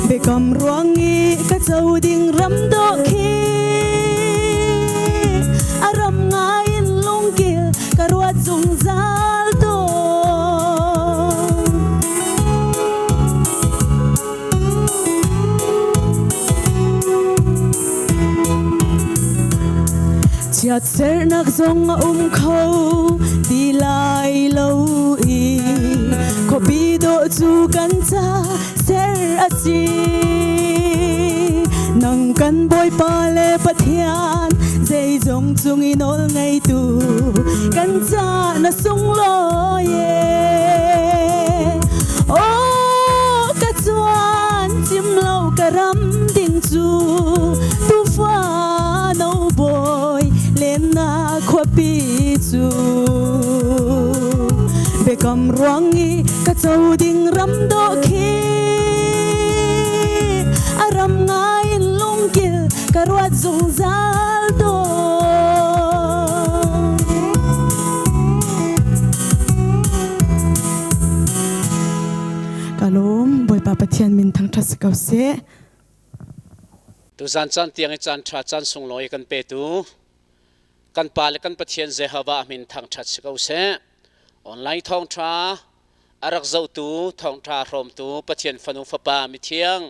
biakam ruang i ka co ding ram dawh khi a ram ngai in lungkil ka ruat zungzal tawn. Chiatsernak zong a um kho ti lai lo i khuapi dawh cu kan ca ser a si. Nang kan Bawipa le Pathian zeizong cung i nawl ngeitu kan ca na sunglawi e. Aw ka chuan cim lo ka ram ding cu tufa no bawi lennak khuapi cu biakam ruang i ka co ding ram dawh khi a ram ngai in lungkil ka ruat zungzal tawn. Ka lawm Bawipa Pathian min thangṭhat si ko seh. Tuzan caan tiang i caan ṭha caan sunglawi kan petu kan Pa le kan Pathian Jehovah min thangṭhat si ko seh. Online thawngṭha a rak zohtu thawngṭha hrawmtu Pathian fanu fapa mithiang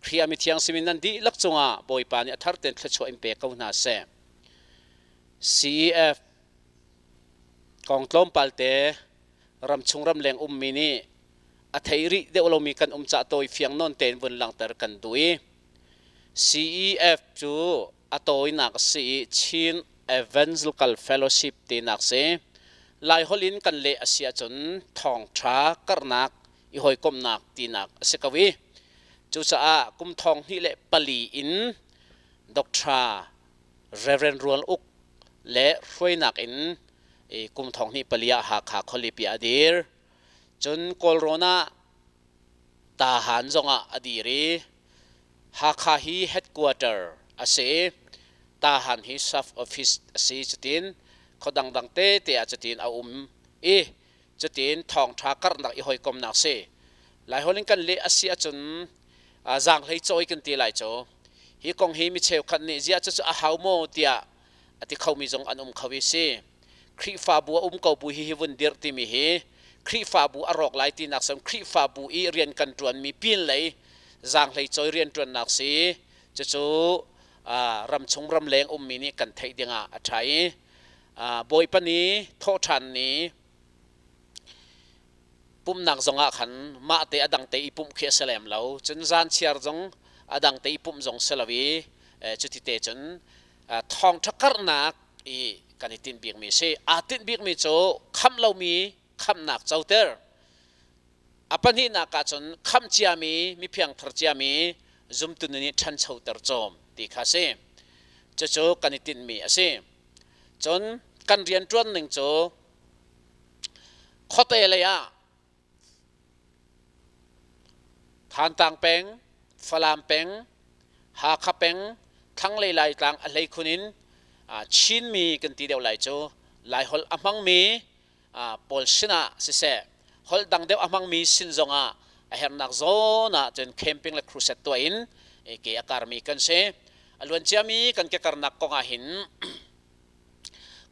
Khrih ah mithiang simin nan dihlak cungah Bawipa nih a thar tein thluachuah in pe ko hna seh. CEF kong tlawmpal te ramchung ramleng ummi nih a thei rih deuh lomi kan um cah tawi fiang nawn tein vun langhter kan duh i CEF cu a tawinak a si i Chin Evangelical Fellowship tinak si. Laiholh in kan leh a si ahcun thawngṭha karhnak i hawikomhnak tinak a si ko i cucaah kum thong hnih le pali in Dr. Reverend Rual Uk le hruainak in kum thong hnih pali ah Hakha khualipi a dir. Cun Kawlrawn ah Tahan zongah a dir i Hakha hi headquarter a si i Tahan hi sub office a si cutin khua dangdang tete ah cutin a um i cutin thawngṭha karhnak i hawikomnak si. Laiholh in kan leh a si ahcun zaanghlei cawi kan ti lai cu. Hi kong hi mi cheukhat nih ziah cucu a hau maw tiah a ti khomi zong an um kho i si. Khrihfabu a um ko bu hi hi vun dirh timi hi Khrihfabu a rawk lai tinak sem Khrihfabu i rian kan ṭuanmi pin lei zaanghlei cawi rianṭuannak si. Cucu ramchung ramleng ummi nih kan theih dingah a ṭha i Bawipa ni thawhṭhan ni pumhnak zongah khan mah te a dang te i pumh khi a si lem lo. Cun zan chiar zong a dang te i pumh zong si lo i cuti te cun thawngṭha karhnak i kan i tinh bikmi a si. Aa tinh bikmi cu khamh lomi khamhnak coter. A pahnihnak ah cun khamh ciami miphiangthar ciami zumtu nih ṭhanchoter cawm ti kha a si. Cucu kan i tinhmi a si. Cun kan rianṭuan ning cu khuate lei ah Thantlang peng, Falam peng, Hakha peng, thlanglei Laitlang a hleikhun in Chinmi kan ti deuh lai cu Laiholh a hmangmi pawl sinah siseh holh dang deuh a hmangmi sin zongah a hernak zawn ah cun camping le crusade tuah in ke a karmi kan si. A luan ciami kan ke karnak kong ah hin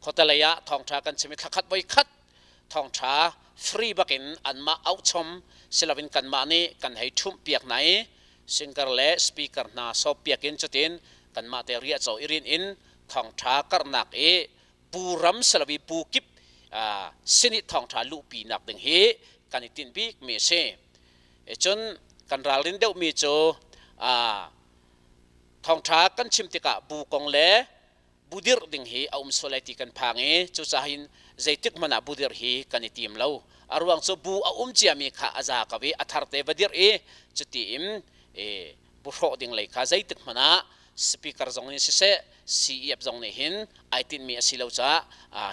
khuatelei ah thawngṭha kan chim i thlakhat voi khat thawngṭha free bakin anmah auhchom siloin kanmah nih kan hei ṭhumh piak hna i singer le speaker hna sawp piak in cutin kanmah te riahcaw i rin in thawngṭha karhnak i bu ram siloin bu kip sin i thawngṭha luhpi nak ding hi kan i tinh bikmi a si. Cun kan ralrin deuhmi cu thawngṭha kan chim tikah bu kong le bu dirh ding hi a um sual lai ti kan phang i cucaah hin zeitik hmanh ah bu dirh hi kan i tim lo. A ruang cu bu a um ciami kha a za ko i a thar te va dirh i cuti in bu hrawh ding lei kha zeitik hmanh ah speaker zong nih siseh CEF zong nih hin ai tinhmi a si lo caah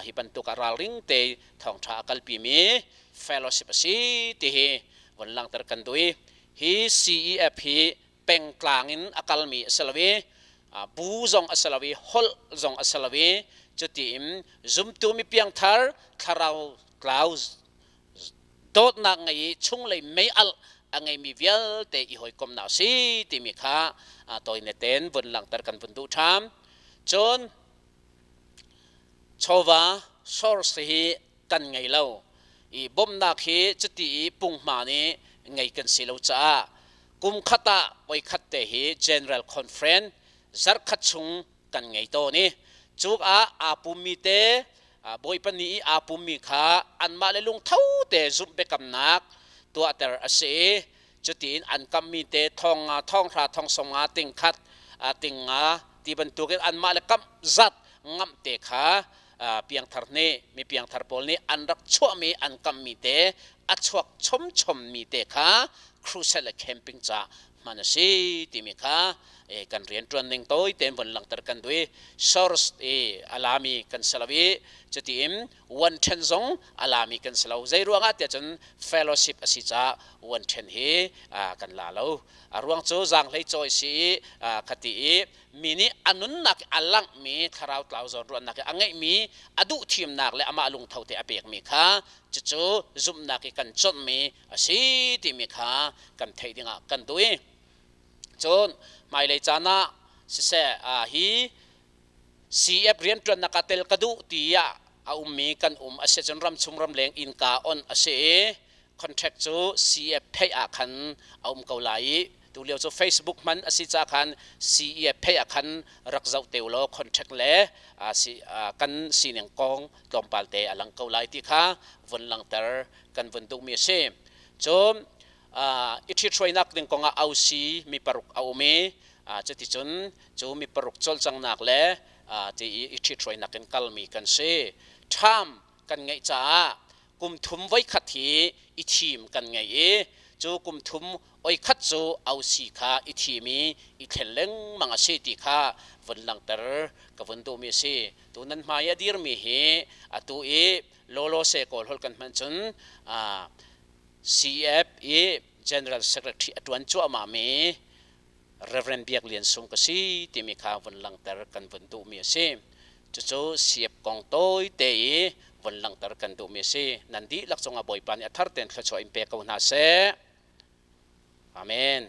hi bantuk ah ralring te thawngṭha a kalpimi fellowship a si ti hi von langhter kan duh i hi CEF hi pengtlang in a kalmi a si lo i bu zong a si lo i holh zong a si lo i cuti in zumtu mi piangthar thlarau tlau dawtnak ngei i chunglei mei-alh a ngeimi vialte i hawikomhnak a si timi kha tawine tein vun langhter kan vun duh ṭham. Cun chawva source hi kan ngei lo i bawmhnak hi cuti i punghma nih ngei kan si lo caah kum khat ah voikhat te hi General Conference zarhkhat chung kan ngei tawn i cuk ah aa pummi te Bawipa ni i aa pummi kha anmah le lungtho te zumh biakamnak tuahter a si i cutiin an kammi te thong nga thong hra thong sawm nga ting khat ting nga ti bantukin anmah le kamh zat ngamh te kha piangthar nih mi piangthar pawl nih an rak chuahmi an kammi te a chuak chomchommi te kha crusade le camping ca hman a si timi kha kan rianṭuan ning tawi tein von langhter kan duh i source i a lami kan si lo i cutiin one ṭhen zong a lami kan si lo. Zei ruangah tiah cun fellowship a si caah one ṭhen hi kan la lo. A ruang cu zaanghlei cawi si i khati i mi nih a nunnak a langhmi thlarau tlau zawnruahnak i a ngeihmi a duh thimnak le amah lungtho te a pekmi kha cucu zumhnak i kan cawnhmi a si timi kha kan theih dingah kan duh i cun hmailei caan ah siseh hi CF rianṭuannak ah tel ka duh tiah a ummi kan um a si cun ramchung ramleng innka on a si i contract cu CF pheih ah khan a um ko lai i tulio cu Facebook hman a si ca khan CEF pheih ah khan rak zoh te ulaw contract le kan sining kong tlawmpal te a lang ko lai ti kha vun langhter kan vun duhmi a si. Cun i ṭhithruainak ding kongah ausi mi paruk a um i cuticun cu mi paruk cawlcanghnak le ti i i ṭhithruainak in kalmi kan si. Ṭham. kan ngeih caah kum thum voikhat hi i thim kan ngei i cu kum thum oikhat cu ausi kha i thim i i thlen lengmang a si ti kha vun langhter ka vun duhmi a si. Tu nan hmai a dirmi hi atu i lawlaw se kawl holh kan hman cun CF i General Secretary a ṭuan cuahmah mi Reverend Biak Lian Sung ka si timi kha vun langhter kan vun duhmi a si. Cucu siap kong tawite i vun langhter kan duhmi a si. Nan dihlak cungah Bawipa nih a thar tein thluachuah in pe ko hna seh. Amen.